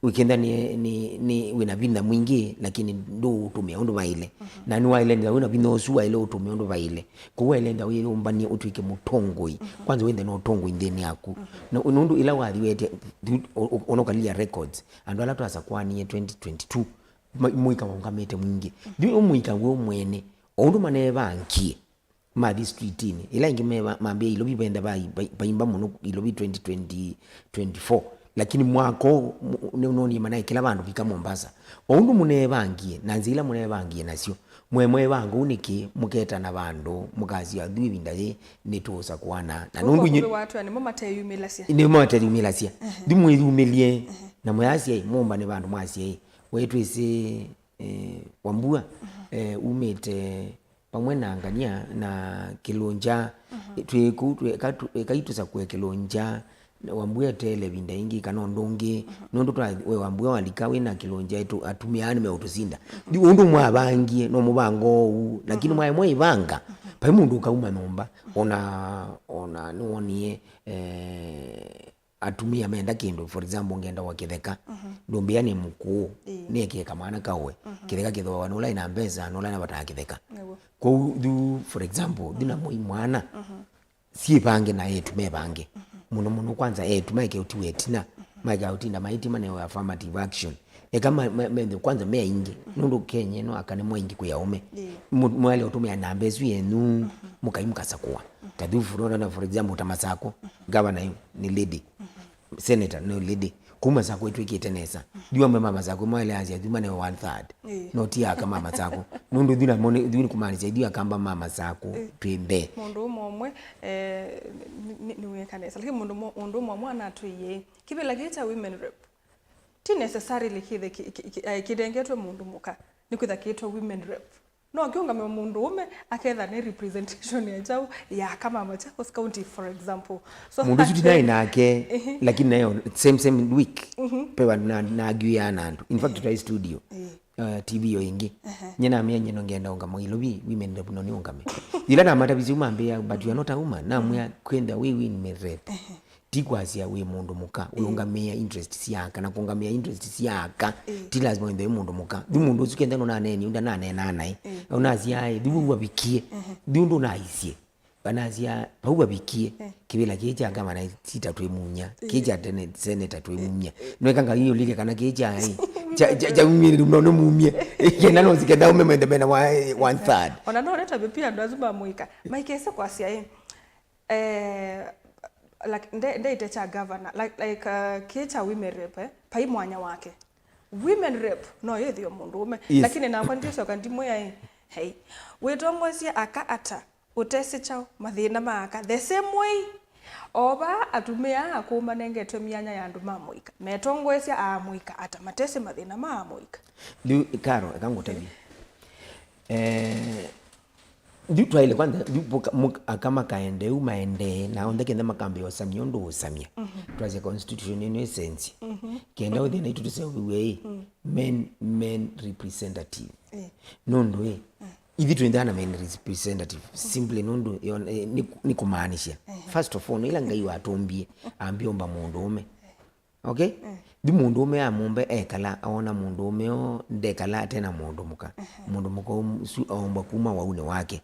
Ũkenda nĩ, nĩ, nĩ wĩna vinya mwingĩ, lakini ndũũtũmĩa ũndũ vaĩle. Na nĩwaĩle nthĩa wĩna vinya ũsu waĩle ũtũmĩa ũndũ vaĩle. Kwoou waĩle nthĩa wĩyũmbany'e ũtw'ĩke mũtongoi. Kwanza wĩnthe na ũtongoi nthĩnĩ yaku. Na nũndũ ĩla wathi wete, ũ-, ũ-, ũnokalilya records, andũ ala twasakũanie twenty twenty-two, ma-, mũika waũngamĩte mwingĩ. Yu mũika w'o mwene, o ũndũ maneevangie, mathi streetini. Ĩla ĩngĩ meva-, mambĩĩa Ilovi, venda vai-, vai-, vaimba mũno Ilovi twenty twenty, twenty-four. Lakini mwaka ũũ, mu-, nĩũnonie manaekĩla vandũ vika Mombasa. O ũndũ mũneevangie, na nzĩa ila mũneevangie nasyo, mwe mwevanga ũu nĩkĩ, mũketana vandũ, mũkasya, "Yu ĩvinda yĩĩ nĩtũũsakũana." Na nũndũ inyw'ĩ watwĩa nĩmo mateyumĩlasya. Nĩmo mateyumĩlasya. Yu mwĩyumĩlye, na mũyasya, ĩ, mũmbane vandũ mwasya, ĩ, we twĩsĩ, eh, Wambua, eh, umĩte vamwe na Ngania na Kĩlũngya, twĩ kũu, twĩ-, eka tu-, ekai tũsakũe Kĩlũngya, na Wambua eteele ĩvinda ĩngĩ kana ũndũ ũngĩ, nũndũ twa-, we Wambua walika wĩ na Kĩlũngya, etu-, atumĩa aa nĩmeũtũsinda. Yu ũndũ mwavangie, no mũvango ũu, lakini mwaĩ mwaĩvanga, vai mũndũ ũkauma nyũmba, ona, ona nĩwonie, eh, atumĩa menda kĩndũ, for example, ngenda wa kĩtheka, ndũmbĩa nĩ mũkũũ, nĩekĩe kamwana kaũe. Kĩtheka kĩthooawa nũla ĩna mbesa, nũla ĩna vata ya kĩtheka. Nĩw'o. Kwoou yu, for example, yu na mũi mwana, syĩvange na etu mevange. Mũno mũno kwanza etu maeke ũtiwa ĩtina, maeke ũtinda maitima neo affirmative action. Eka ma-, ma-, methe kwanza me aingĩ, nũndũ Kenya ĩno aka nĩ mwaingĩ kwĩ aũme. Ĩĩ. Mu-, mwaĩle ũtũmĩa namba ĩsu yenyu, mũkai mũkasakũa. Ta yu for, for example, ta Masakũ, governor yu nĩ lady. Senator nĩ lady. Kuma Masakũ ĩtw'ĩkĩte nesa. Yu amwe ma Masakũ mwaĩle asya yu mane one third. Ĩĩ. No ti aka ma Masakũ. Nũndũ yu namo nĩ, yu nĩ kũmaanisya yu Akamba ma Masakũ twĩ mbee. Mũndũ ũmwe ũmwe, eh, nĩ, nĩ, nĩwĩka nesa. Lakini mũndũ mũ-, mũndũ ũmwe ũmwe anatwĩie, kĩvĩla kĩĩ kya women rep ti necessarily kĩthe ki-, ki-, ki-, eh, kĩnengetwe mũndũ mũka, nĩkwĩtha kĩtwa women rep. No kĩũngame mũndũũme aketha nĩ representation ya kyaũ ya aka ma Machakos County, for example. So mũndũ ũsu ti naĩ nake, lakini nayo same, same week, pe vandũ na, na argue na andũ. In fact, twaĩ studio, uh, T V yo ĩngĩ. Nye namĩa nye no ngenda ũngama Ilovi, women rep no nĩũngame. Yĩla namatavisye ũu mambĩa, "But you are not a woman." Namwĩa, "Kwenda wĩ women rep." Ti kwasya wĩ mũndũ mũka, ũlũngamĩĩa interest sya aka, na kũngamĩĩa interest sya aka, ti lazima wĩnthe wĩ mũndũ mũka. Yu mũndũ ũsu kenda nũnaneenie, ũndananeenaa naĩ. Ũnasya aĩ, yu wavikie, yu ndũnaisye. Vanasya vau vavikie, eh, kĩvĩla kĩĩ kya gavana sita twĩmumya, kĩĩ kya tene seneta twĩmumya. Nweka ngai ũlilye kana kĩĩ kya ai, kya, kya, kya mumie, no, nĩ mumie. Kenda no sikenda ume mwende mena wa one third. Ona no leta vipi andũ asu ma mũika. Maikese kwasya ĩ. Eh, like, nde, ndeite kya governor, like, like, uh, kĩĩ kya women rep, eh, pai mwanya wake. Women rep no yĩthĩwe mũndũũme. Yes. Lakini nakwa ndiũsyoka ndimwĩa ĩ, hey, wĩtongoesye aka ata, ũtesĩ kyaũ, mathĩna ma aka the same way. O vaa atumĩa akũũ manengetwe myanya ya andũ ma mũika, metongoesya aa mũika ata, matesĩ mathĩna ma aa mũika. Rĩu, Karo, eka ngũtavye. Eh, yu twaĩle kwanza, yu mũka-, mũka-, aka makaende, yu maendee, na onthe kenda makambĩa ũsamya ũndũ ũsamya. Mhm. Twasya constitution ĩno ĩsenzye. Mhm. Kenda ũthĩ naitũ tũseũvĩw'e ĩ, mm, men, men representative. Eh. Nũndũ ĩ, mm, ithyĩ twĩnthaa na men representative. Mm. Simply nũndũ yon-, eh, nĩ, nĩ kũmaanisha. Eh. First of all, ĩla Ngai watũmbie, ambie ũmba mũndũũme. Okay? Mm. Thi mũndũũme amũmbe ekala, aona mũndũũme o ndekala ate na mũndũ mũka. Mhm. Mũndũ mũka ũsu aũmbwa kuma waunĩ wake.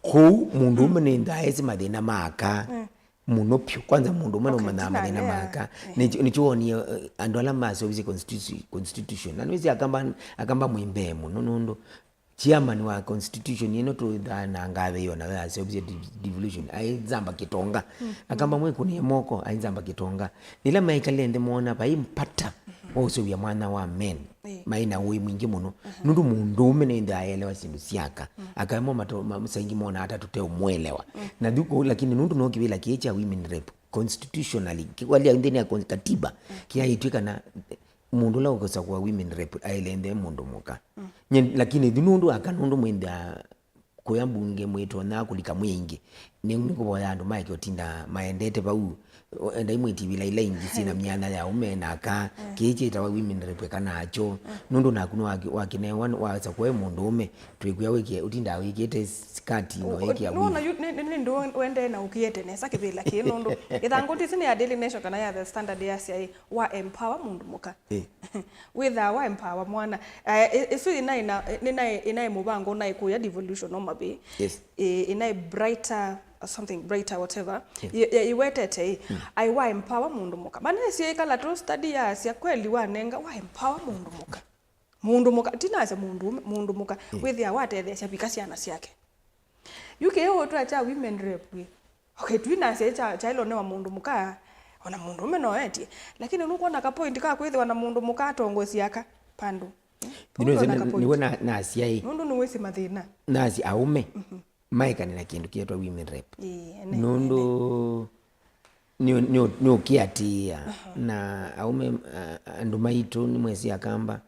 Kwoou mũndũũme, mm, nĩnthaa esi mathĩna ma aka, mm, mũno pyũ. Kwanza mũndũũme, okay, nũmanyaa mathĩna ma aka. Mhm. Nĩkyo, nĩkyo wonie, eh, andũ ala maseũvisye constitu-, constitution. Na nĩwĩsĩ akamba, akamba mwĩ mbee mũno nũndũ chairman wa constitution ĩno tũthaa na ngathĩ yo nayo yaseũvisye de-, devolution, aĩ Nzamba Kĩtonga. Mm. Akamba mwĩkũnĩe moko, aĩ Nzamba Kĩtonga. Nĩla maikalile nthĩ moona vai mpata wa ũseũvya mwanya wa men. Ĩĩ. Maĩ na ũĩ mwingĩ mũno. Mhm. Nũndũ mũndũũme nĩnthaa aelewa syĩndũ sya aka. Mm. Akaemo mato-, ma-, saingĩ mona ata tũteũmwelewa. Mm. Na thuku, lakini nũndũ no kĩvĩla kĩĩ kya women rep, constitutionally, kĩkwalya nthĩnĩ ya con-, katiba, mm, kĩaĩtw'e kana mũndũ ũla ũkũsakũa women rep aĩle nthĩ mũndũ mũka. Mm. Nye, lakini yu nũndũ aka nũndũ mwĩnthĩa kũya mbunge mwĩtonya kũlika mwĩ aingĩ, nĩ, nĩkũvoya andũ maeke ũtinda maendete vau, o, endai mwĩtivila ila ingĩ syĩna myanya ya aũme na aka, mm, kĩĩ kyĩtawa women rep eka nakyo, mm, nũndũ naku nĩwaki-, wakĩnewa wasakũa e mũndũũme, twĩkwĩa wĩkĩe, ũtindaa wĩkĩte skati no wĩkĩa wig. Nona yu, nĩ, nĩ, nĩ ndũ wendee na ũkĩete nesa kĩvĩla kĩĩ nũndũ ĩthangũ ndĩsĩ nĩ ya Daily Nation kana ya The Standard yasya ĩ, wa empower mũndũ mũka. Ĩ. Wĩthaa wa empower mwana. Eh, ĩ-, ĩsu ĩnaĩ na, nĩnaĩ, ĩnaĩ mũvango ũnaĩ kũya devolution Homa Bay. Yes. Ĩ, ĩnaĩ brighter, something brighter, whatever. Yes. Ĩ-, ĩ-, ĩwetete ĩ, mm, ai wa empower mũndũ mũka. Manesie ĩkala tũ study yasya kweli wanenga wa empower mũndũ mũka. Mũndũ mũka, tinasya mũndũ, mũndũ mũka, mm, wĩthĩa watetheesya vika syana syake. Yu kĩĩ ũtwaa kya women rep ĩ. Okay, twinasya kya, kyaĩlwe nĩ wa mũndũ mũka, ona mũndũũme no etie. Lakini nũkwona ka point ka kwĩthĩwa na mũndũ mũka atongoesye aka pandũ. Nĩwĩsĩ, nĩw'o na-, nasya ĩ. Nũndũ nĩwĩsĩ mathĩna. Nasya aũme, mhm, maekane na kĩndũ kĩetwa women rep. Ĩĩ, ene, nũndũ ene. Nĩ, nĩ, nĩũkĩatĩĩa. Aha. Na aũme, a, andũ maitũ nĩmwĩsĩ akamba,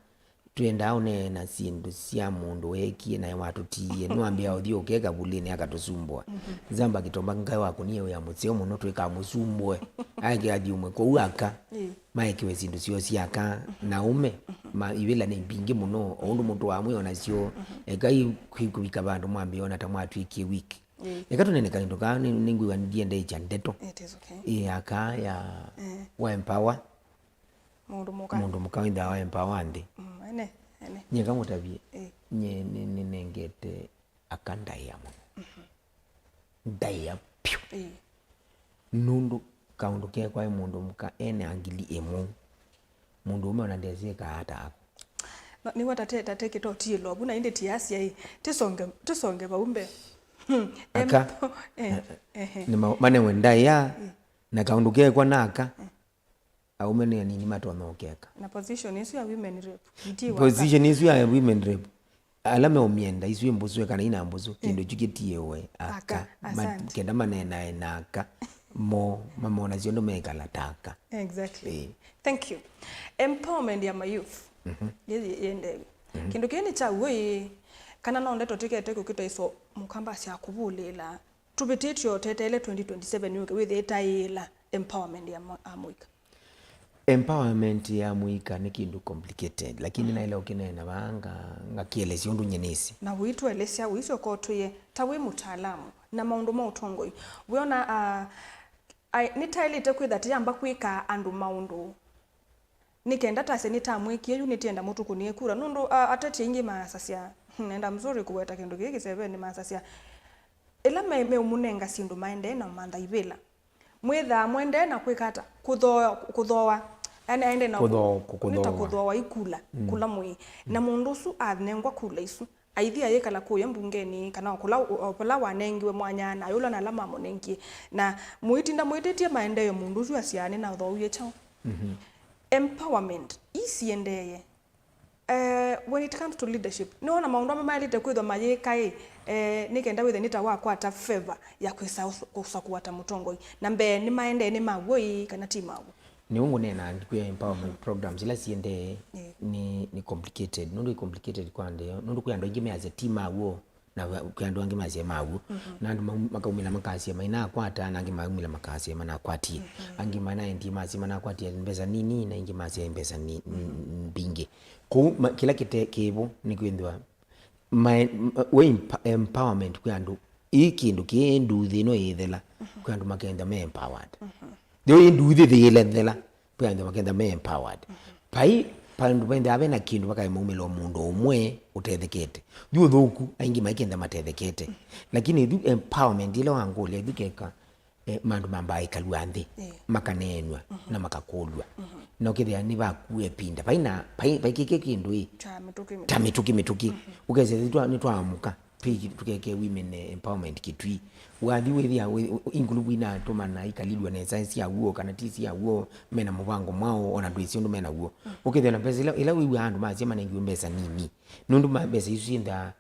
twendaa ũneena syĩndũ sya mũndũ weekie naĩ watũtiie. Nĩwambĩaa ũthiĩ ũke kavulĩnĩ akatũsumbũa. Mhm. Nzamba Kĩtonga ngaĩ wakũnie wĩa mũseo mũno twĩkamũsumbũe. Aeke athiũmwe kũu aka. Ĩĩ. Maekĩwe syĩndũ syoo sya aka. Mhm. Na aũme, mhm, ma, ivĩla nĩ mbingĩ mũno, o ũndũ mũtũaa mwĩ o nasyo. Mhm. Ekai kwĩ kũvika vandũ mwambĩe ona ta mwatw'ĩkie weak. Ĩĩ. Eka tũnene kaĩndũ kaa, nĩ, nĩngwĩw'a ndiendeekya ndeto. It is okay. Ĩĩ, aka ya, eh, wa empower. Mũndũ mũka. Mũndũ mũka wĩthĩawa wa empower nthĩ. Mm, ene, ene. Nyie kamũtavye, ĩĩ, nyie nĩ, nĩnengete aka ndaĩa mũno. Mhm. Ndaĩa pyũ. Ĩĩ. Nũndũ kaũndũ kekwa e mũndũ mũka ene angili ĩmwe. Mũndũũme ona ndesĩkaa ata ako. No, nĩw'o tate, tate kĩtotiĩlo vu na ĩndĩ tiasya ĩ, tĩsonge, tĩsonge vau mbee. Hmm, aka. Empo-, eh, eh, eh. Nĩ ma-, manewe ndaĩa, mm, na kaũndũ kekwa na aka. Mm. Aũme nĩ anini matonya ũkeka. Na position ĩsu ya women rep, itiwa aka. Position ĩsu ya women rep. Ala meũmyenda, isu ĩ mbũsũ, kana ina mbũsũ, eh, kĩndũ kyu kĩtiĩwe aka. Aka, ma-, asante. Kenda manenae na aka, mo, mamona syonthe mekala ta aka. Exactly. Eh. Thank you. Empowerment ya ma youth. Mhm. Yĩ-, yĩ-, yĩendeew'e. Mhm. Kĩndũ kĩĩ nĩ kya w'o ĩ, kana no ndeto tĩkete kũkĩta iso mũkamba sya kũvũlĩĩla. Tũvĩtĩtye ũteteele twenty twenty-seven yũke wĩthĩe ĩtaĩĩla empowerment ya mo-, amũika. Empowerment ya mũika nĩ kĩndũ complicated, lakini, mm, naĩle ũkĩneena vaa nga-, ngakĩelesya ũndũ nyie nĩsĩ. Na ũitũelesya, ũisyoka ũtwĩe, ta wĩ mũtaalamu na maũndũ ma ũtongoi, wĩona, ah, ai, nĩtaĩlĩte kwĩtha tĩyamba kwĩkaa andũ maũndũ nĩ kenda tasya nĩtamwĩkie yu nĩtienda mũtũkũnĩe kura? Nũndũ, ah, ateti aingĩ maasasya, and I'm sorry kũweta kĩndũ kĩĩ kĩsevenĩ, maasasya, Ĩla me- meũmũnenga syĩndũ maendee na mantha ivĩla, mwĩthaa mwendeee na kwĩka ata? Kũthooa, kũthooa. Yaani aendee na Kũthoo- kũ- nĩ ta kũthooa. Kũthooa ikula, mm, kula mwĩĩ. Na mũndũ ũsu anengwa kula isu, aithi ayĩkala kũya mbungenĩ, kana o kũla, o vala wanengiwe mwanya, na ayũlwa na ala mamũnengie. Na mũitinda mwĩtĩtye maendeeo, mũndũ ũsu asyaa nĩnathooie kyaũ? Mhm. Empowerment, ii siendee. Eh, when it comes to leadership, nĩwona maũndũ amwe maĩlĩte kwĩthwa mayĩka ĩ, eh, nĩ kenda wĩthe nĩ ta wakwata favor ya kwĩsa ũs- kũsa kũwata mũtongoi. Na mbee nĩ maendee nĩ maw'o ĩ, kana ti maw'o? Nĩu ngũneena ndikwĩa empowerment programs ila siendee. Ĩĩ. Nĩ, nĩ complicated, nũndũ ĩ complicated kwa ndeo, nũndũ kwĩ andũ aingĩ measya ti maw'o, na va- kwĩ andũ angĩ masya maw'o. Mhm. Na andũ mau- makaumĩla makasya mainakwata, na angĩ maumĩla makasya manakwatie. Mhm. Angĩ manaendie masya manakwatie mbesa nini, na ingĩ masya mbesa ni- mbingĩ. Kwoou ma- kĩla kĩte kĩvo nĩ kwĩthĩwa ma- ma- we emp- empowerment kwĩ andũ, ii kĩndũ kĩĩ nduthi ĩno ĩĩthela, kwĩ andũ makenda me empowered. Yo ĩ nduthi thĩĩlethela, kwĩ andũ makenda me empowered. Vai vandũ venthaa ve na kĩndũ vakaĩ maumĩlo mũndũ ũmwe ũtethekete. Yu ũthũku, aingĩ maikenda matethekete. Lakini ithu empowerment ĩla wangũlya ithu keka, eh, mandũ mambaa ĩkalw'a nthĩ, ĩĩ, makaneenw'a, mhm, na makakũlw'a. Mhm. Na ũkethĩa nĩvaku ĩvinda. Vai na, vai, vaikĩke kĩndũ ĩ. Kya mĩtũkĩ, ta mĩtũkĩ, mĩtũkĩ. Mhm. Ũkesĩa twa- nĩtwaamũka. Twĩ- tũkeke women empowerment Kitui. Wathi wĩthĩa wĩ- ĩ nguluvu inatũmana ikalilw'a nesa sya w'o kana ti sya w'o, mena mũvango mwaũ, ona ndwĩsĩ ũndũ mena w'o. Mm. Ũkethĩa na mbesa ila, ila wĩw'aa andũ masya manengiwe mbesa nini. Nũndũ ma- mbesa isu syĩnthaa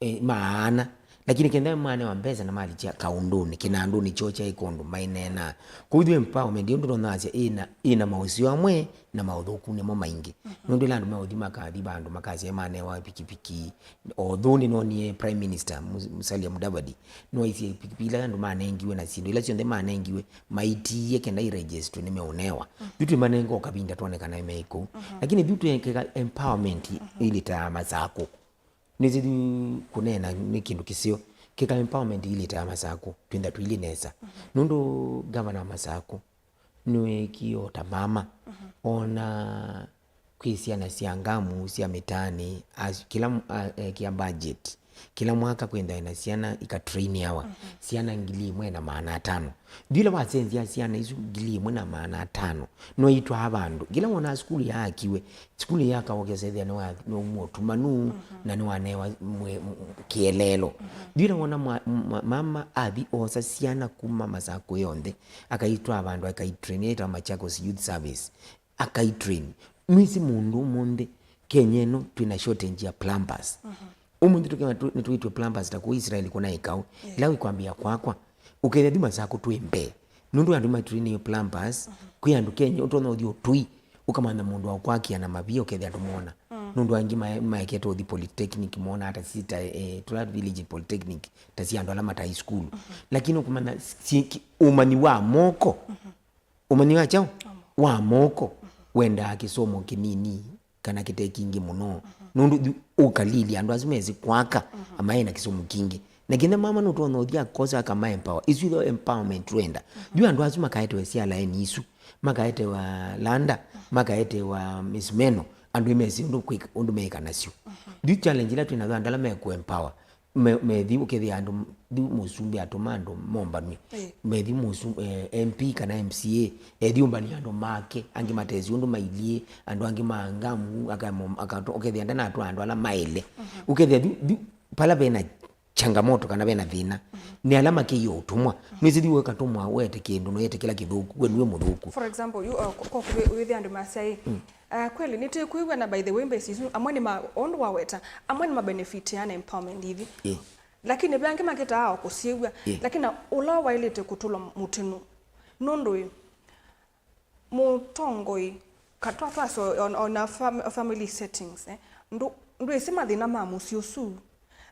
eh, maana, lakini kenda manewa mbesa na malikya kaũndũnĩ, kĩnandũnĩ kyoo kyaĩ kũndũ maineenaa. Kwoou ithu empowerment ĩyo ndũtonasya ĩna, ĩna maũseo amwe na maũthũku nĩmo maingĩ. Mhm. Nũndũ ĩla andũ meũthi makathi vandũ makasya manewa pikipiki, although nĩnonie Prime Minister Mus- Musalia Mudavadi nĩwaisye pikipiki ila andũ manengiwe na syĩndũ ila syonthe manengiwe maitiie kenda iregistwe nĩmeũnewa. Mhm. Ithu twĩmanenga o kavinda twone kana me kũu. Mhm. Lakini ithu twĩkeka empowerment, mhm, ĩlitaa Masakũ. Nĩsĩ kũneena nĩ kĩndũ kĩseo. Kĩka empowerment ilĩtaa Masakũ, twĩntha tũilyĩ nesa. Mhm. Nũndũ ngavana wa Masakũ nĩweekie o ta mama, mhm, ona kwĩ syana sya ngamu sya mĩtaanĩ, as- kĩla m- a- ekĩa budget. Kĩla mwaka kwĩntha na syana ikatrainiawa, mhm, syana ngili ĩmwe na maana atano. Yu ĩla wasenzya syana isu ngili ĩmwe na maana atano, no itwaa vandũ. Kĩla wonaa sukulu yaakiwe, sukulu yakawa ũkesa ĩthĩa nĩwa- nĩwaumwa ũtumanu, mhm, na nĩwanewa mwe- m- kĩeleelo. Mhm. Yu ĩla wona mwa- mwa- mama athi oosa syana kuma Masakũ yonthe, akaitwaa vandũ akaitrain, ĩtawa Machakos Youth Service. Akaitrain. Nĩwĩsĩ mũndũ ũmũnthĩ Kenya ĩno twĩna shortage ya plumbers. Mhm. Ũmũnthĩ tũkĩma tũ- nĩtwĩtwe plumbers ta kũu Israel kũna ĩkaũ. Yeah. Ĩla wĩkwambĩa kwakwa, ũkethĩa thima sako twĩ mbee. Nũndũ andũ matrainĩe plumbers, mhm, kwĩ andũ Kenya ũtonya ũthi ũtũi, ũkamantha mũndũ wa kwakĩa na mavia ũkethĩa ndũmwona. Mm. Nũndũ angĩ mae- maekete ũthi polytechnic mona ata si ta, eh, tũla village polytechnic ta si andũ ala mata high school. Mhm. Lakini ũkũmantha si- ki- ũmanyi wa moko. Mhm. Ũmanyi wa kyaũ? Wa moko. Wendaa kĩsomo kĩnini kana kĩte kingĩ mũno. Nũndũ yu ũkalilya andũ asu mesĩ kwaka, mhm, amaĩ na kĩsomo kingĩ. Na kĩnya mama nũtonya ũthi akosa akama empower. Isu itho empowerment twenda. Yu andũ asu makaetewa syalaeni isu, makaetewa landa, makaetewa misumeno, andũ mesĩ ũndũ kwĩka- ũndũ meĩka nasyo. Yu challenge ila twĩ nayo andũ ala mekũ empower, me- methi ũkethĩa andũ, thi mũsumbĩ atũma andũ mombanw'e. Ĩĩ. Methi mũsu- eh, M P kana M C A, ethi ũmbany'a andũ make, angĩ matesĩ ũndũ mailyĩ, andũ angĩ ma ngamu, akamo- akato- ũkethĩa ndanatwaa andũ ala maĩle. Mhm. Ũkethĩa thi, thi, pala vena changamoto kana vena thĩna, mhm, nĩ ala makĩie ũtũmwa. Mhm. Nĩsĩ thi wekatũmwa wete kĩndũ, no yete kĩla kĩthũku, we nĩwe mũthũku. For example, you, uh, ko- ko- wĩ- wĩthĩa andũ masya ĩ, mm. Ah, kweli, nĩtwĩkwĩw'a na by the way, mbesa isu, amwe nĩ ma, ũndũ waweta, amwe nĩ mabenefit ya na empowerment ithi. Ĩ. Lakini ve angĩ makĩtaa o kũsyĩw'a. Ĩ. Lakini na ũla waĩlĩte kũtũlwa mũtĩnũ. Nũndũ ĩ, mũtongoi, katwa twaso on, on a fam, family settings, eh, ndũ, ndwĩsĩ mathĩna ma mũsyĩ ũsu.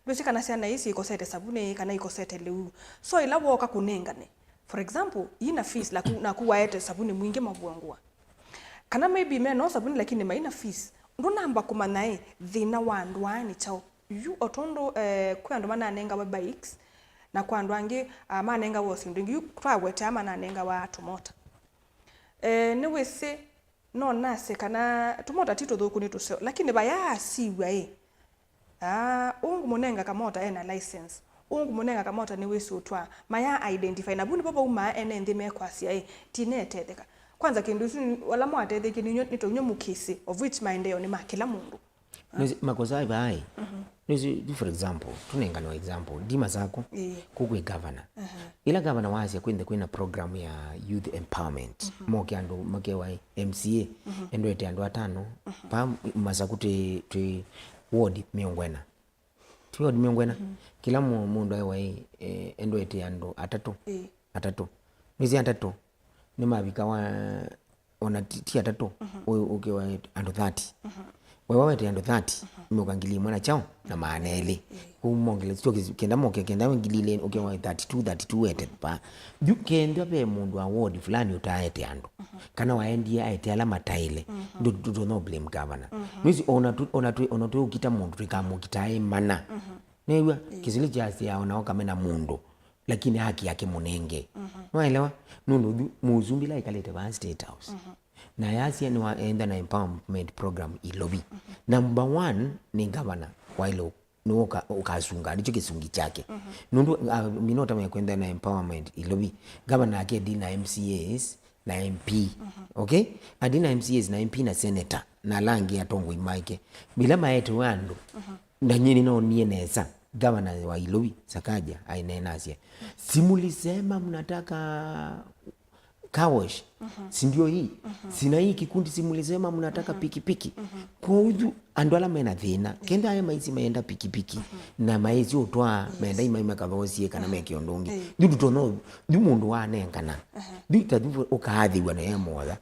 Ndwĩsĩ kana syana ii syĩkosete savunĩ, kana ikosete lĩu. So, ĩla wooka kũnengane, for example, yina fees, naku, naku waete savunĩ mwingĩ mavua ngũa. Kana maybe me no savunĩ lakini maina fees. Ndũnamba kũmanya ĩ, thĩna wa andũ aa nĩ kyaũ? Yu o tondũ, eh, kwĩ andũ mananengawa bikes, na kwa andũ angĩ, ah, manengawa o syĩndũ ingĩ. Yu twawetea mananengawa tũmota. Eh, nĩwĩsĩ, no nase kana tũmota ti tũthũku, nĩ tũseo, lakini vaya asiw'a ĩ, ah, ũũ ngũmũnenga kamota ena license, Ũngũmũnenga kamota nĩwĩsĩ ũtwaa. Maya identify. Na vu nĩvo vaumaa ene nthĩ mekwasya, ĩ, tinetetheka. Kwanza kĩndũ ĩsu, ala mwatetheekie nĩ inyuĩ, nĩ ta inyuĩ mũkĩsĩ, of which maendeeo nĩ ma kĩla mũndũ. Nĩsĩ makosa aĩ vaĩ. Nĩsĩ, for example, tũnenganwa example, ndi Masakũ, ĩĩ, kũ kwĩ governor. Aha. Ĩla governor wasya kwĩnthe kwĩna program ya youth empowerment, moke andũ makewa M C A, endwete andũ atano, pa Masakũ twĩ, twĩ ward mĩongo ĩna. Twĩ ward mĩongo ĩna. Kĩla mũ-, mũndũ aĩ waĩ, eh, endwete andũ atatũ. Ĩĩ. Atatũ. Nĩsĩ atatũ nĩmavika wa, ona ti, ti atatũ, ũ-, ũkĩwa andũ thirty. Wewa wete andũ thirty, mĩũka ngili ĩmwe na kyaũ na maana elĩ. Kũu mongele, sio kĩsi-, kenda moke, kenda ngili ilĩ, ũkĩwa thirty-two, thirty-two wete pa. Yu kenda ve mũndũ wa ward fulani ũtaete andũ. Kana waendie aete ala mataĩle. Ndũ, ndũ, ndũ no blame governor. Nĩsĩ ona tu, ona tu, ona tu ũkita mũndũ, tũikamũkita ĩ mana. Nĩw'a, kĩsili kyasya ona ũkamena mũndũ. Lakini haki yake mũnenge. Nwaelewa? Nũndũ ũthu, mũsumbĩ la aikalĩte vaa State House. Na yasya nĩwa enda na empowerment program Ilovi. Number one nĩ governor wa ilo nĩwe ũka-, ũkasunga, nĩkyo kĩsungi kyake. Nũndũ, ah, minota mekwenda na empowerment Ilovi. Governor ake ndi na M C As na M P. Okay? Andi na M C As na M P na senator na ala angĩ atongoi make. Bila maetewe andũ. Na nyie nĩnonie nesa. Governor wa Ilovi, Sakaja, aineenasya, "Si mulisema mnataka car wash? Si ndio hii? Si na hii kikundi si mulisema mnataka pikipiki?" Kwa hiyo, andũ ala mena thĩna, kenda aya maisi maenda pikipiki, na maisi ũtwaa, menda imai makathosie kana meke ũndũ ũngĩ. Yu tũtono, yu mũndũ wanengana. Yu ta yu ũkaathĩw'a na ye moya.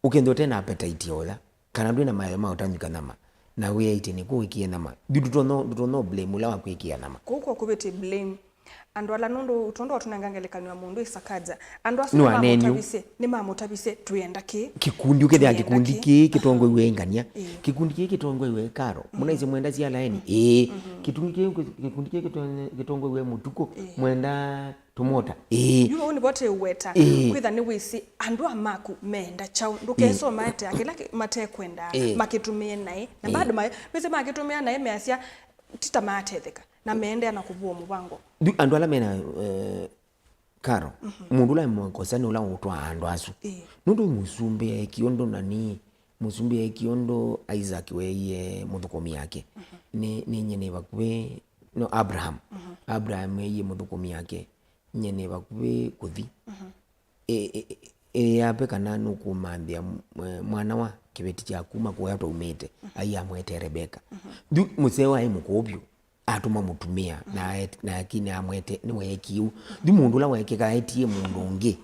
Ũkenda ũte na appetite ya ũya. Kana ndwĩ na mayo ma ũtanyuka nyama, na wĩaĩtye nĩkũ wĩkĩe nyama. Yu ndũtono, ndũtono blame ũla wakwĩkĩa nyama. Kũu kwa kũvĩtĩ blame andũ ala, nũndũ tondũ watũnenga ngelekany'o ya mũndũ ĩ Sakaja. Andũ asu nĩwanenio. Nĩmamũtavisye, nĩmamũtavisye, "Twĩenda kĩĩ? Kĩkundi, ũkethĩa twĩenda kĩkundi kĩĩ? Kĩĩ kĩtongoiw'e ĩ ngania. Ĩĩ. Kĩkundi kĩĩ kĩtongoiw'e ĩ Karo. Mũnaisye mwenda syalaeni? Ĩĩ. Kĩkundi kĩĩ, kĩkundi kĩĩ kĩtongoiw'e ĩ Mũtukũ? Ĩĩ. Mwenda tũmota?" Ĩĩ. Yu vau nĩvo tĩũweta. Ĩĩ. Kwĩtha nĩwĩsĩ andũ a maku meenda kyaũ. Ndũkesoma ĩĩ, atea kĩla kĩ-, matekwenda, ĩĩ, makĩtũmĩe naĩ. Na ĩĩ, bado ma-, wĩsĩ makĩtũmĩa naĩ measya ti ta maatetheka. Na meendeea na kũvũa mũvango. Yu andũ ala mena, eh, Karo, mũndũ ũla mũkosa nĩ ũla ũtwaa andũ asu. Ĩĩ. Nũndũ mũsumbĩ eekie ũndũ nani, mũsumbĩ eekie ũndũ Isaac weeie mũthũkũmi yake. Nĩ, nĩ nyie nĩ vakuvĩ, no, Abraham. Abraham eeie mũthũkũmi yake, "Nyie nĩ vakuvĩ kũthi." Ĩ, ĩ, ĩ, ĩape kana nũkũmanthĩa m-, mwana wa kĩveti kya kuma kũya twaumĩte, ai amwete Rebeka. Yu mũseo aĩ mũkũũ vyũ, atũma mũtumĩa, na aet-, na lakini amwete, nĩweekie ũu. Yu mũndũ ũla weekĩka etie mũndũ ũngĩ,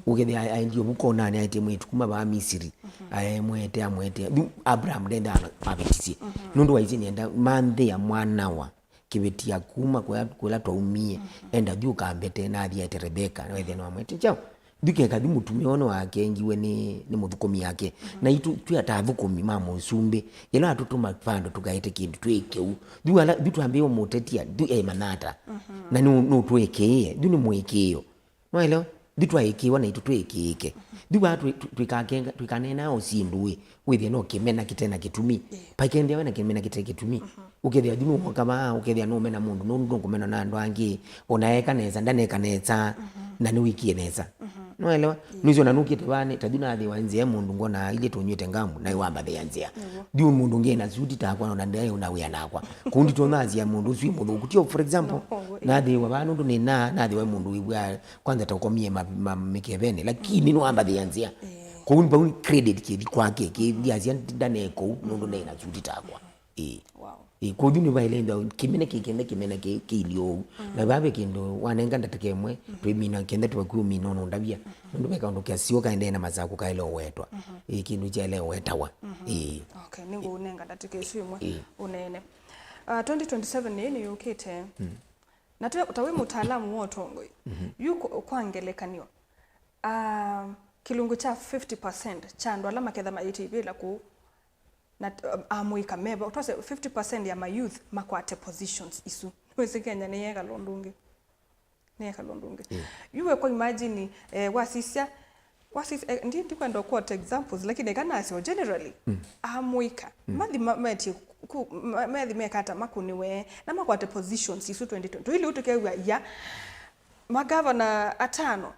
ũkethĩa aendie ũvukonanĩ aetie mwĩĩtu kuma vaa Misiri, aemwete, amwete. Yu Abraham ndenda mavĩtisye. Nũndũ waisye nĩenda manthĩa mwana wa kĩveti ya kuma kũla, kũla twaumie, enda thi ũkambete, na athiaĩte Rebeka, na wethĩa nĩwamwete kyaũ. Ndikeka thi mũtumĩa ũno wakengiwe nĩ, nĩ mũthũkũmi yake. Na itũ twĩ ata athũkũmi ma mũsumbĩ, ĩla atũtũma vandũ tũkaete kĩndũ twĩ kĩu. Thi ala, thi twambĩĩe ũmũtetia, thi emanyata. Na nũ-, nũtwĩkĩĩe, thi nĩ mũĩkĩĩo. Nwaelewa? Thi twaĩkĩĩwa na itũ twĩkĩĩke. Thi wa twĩ-, twĩ-, twĩkakenga, twĩkaneenaa o syĩndũ wĩ, wĩthĩe no kĩmena kĩte na kĩtumi. Ĩĩ. Paikendea we na kĩmena kĩte kĩtumi. Ũkethĩa thi nũwoka vaa, ũkethĩa nũmena mũndũ, nũndũ ndũkũmenwa na andũ angĩ, ona eka nesa, ndaneka nesa, na nĩwĩkie nesa. Nwaelewa? Nũsyo na nũkĩte vaa, nĩ, ta thi nathĩwa nzĩa mũndũ ngona ilye tũnywĩte ngamu, naĩ wambathĩa nzĩa. Nĩw'o. Thi mũndũ ngĩ na suti takwa, ona ndaĩ ũna wĩa nakwa. Kũu nditonya nzĩa mũndũ ũsu ĩ mũthũku. Tio, for example, no, oh, ĩĩ, nathĩwa vaa nũndũ nĩ na, nathĩwa mũndũ wĩw'aa kwanza ta ũkomie ma, ma, mĩkeveni, lakini nĩwambathĩa nzĩa. Ĩĩ. Kũu nĩ vau credit kĩthi kwake, kĩthi asya ndaneka ũu, nũndũ ndaĩ na suti takwa. Ĩĩ. Wow. Ĩĩ, kũu nĩ vaĩle ndo kĩmene kĩkenda kĩmene kĩ, kĩilio ũu. Na vave kĩndũ wanenga ndatĩka ĩmwe, twĩmina kenda tũvakuo mina ũnũndavya. Nũndũ ve kaũndũ kĩasio kaendee na Masakũ kaĩle ũwetwa. Ĩĩ, kĩndũ kyaĩle ũwetawa. Ĩĩ. Okay, nĩngũũnenga ndatĩka ĩsu ĩmwe. Ĩĩ. Ũneene. Ah, twenty twenty-seven ĩĩ nĩyũkĩte. Na twe, ta wĩ mũtaalamu wa ũtongoi, yu kwa, kwa ngelekany'o, ah, kĩlungu kya fifty percent kya andũ ala maketha mayĩtĩivĩla kũu, na, ah, amũika meva, twase fifty percent ya ma youth makwate positions isu. Wĩsĩ Kenya nĩ yekala ũndũ ũngĩ. Nĩ yekala ũndũ ũngĩ. Yu we kwa imagine, eh, wasisya, What's it, eh, ndi, ndikwenda quote examples, lakini eka nasyo generally, mm, amũika, mm, mathi ma-, metie ku-, ma-, methi mekata makũnĩwe, na makwate positions isu twenty twenty. Tũilu tũkew'a ya magavana atano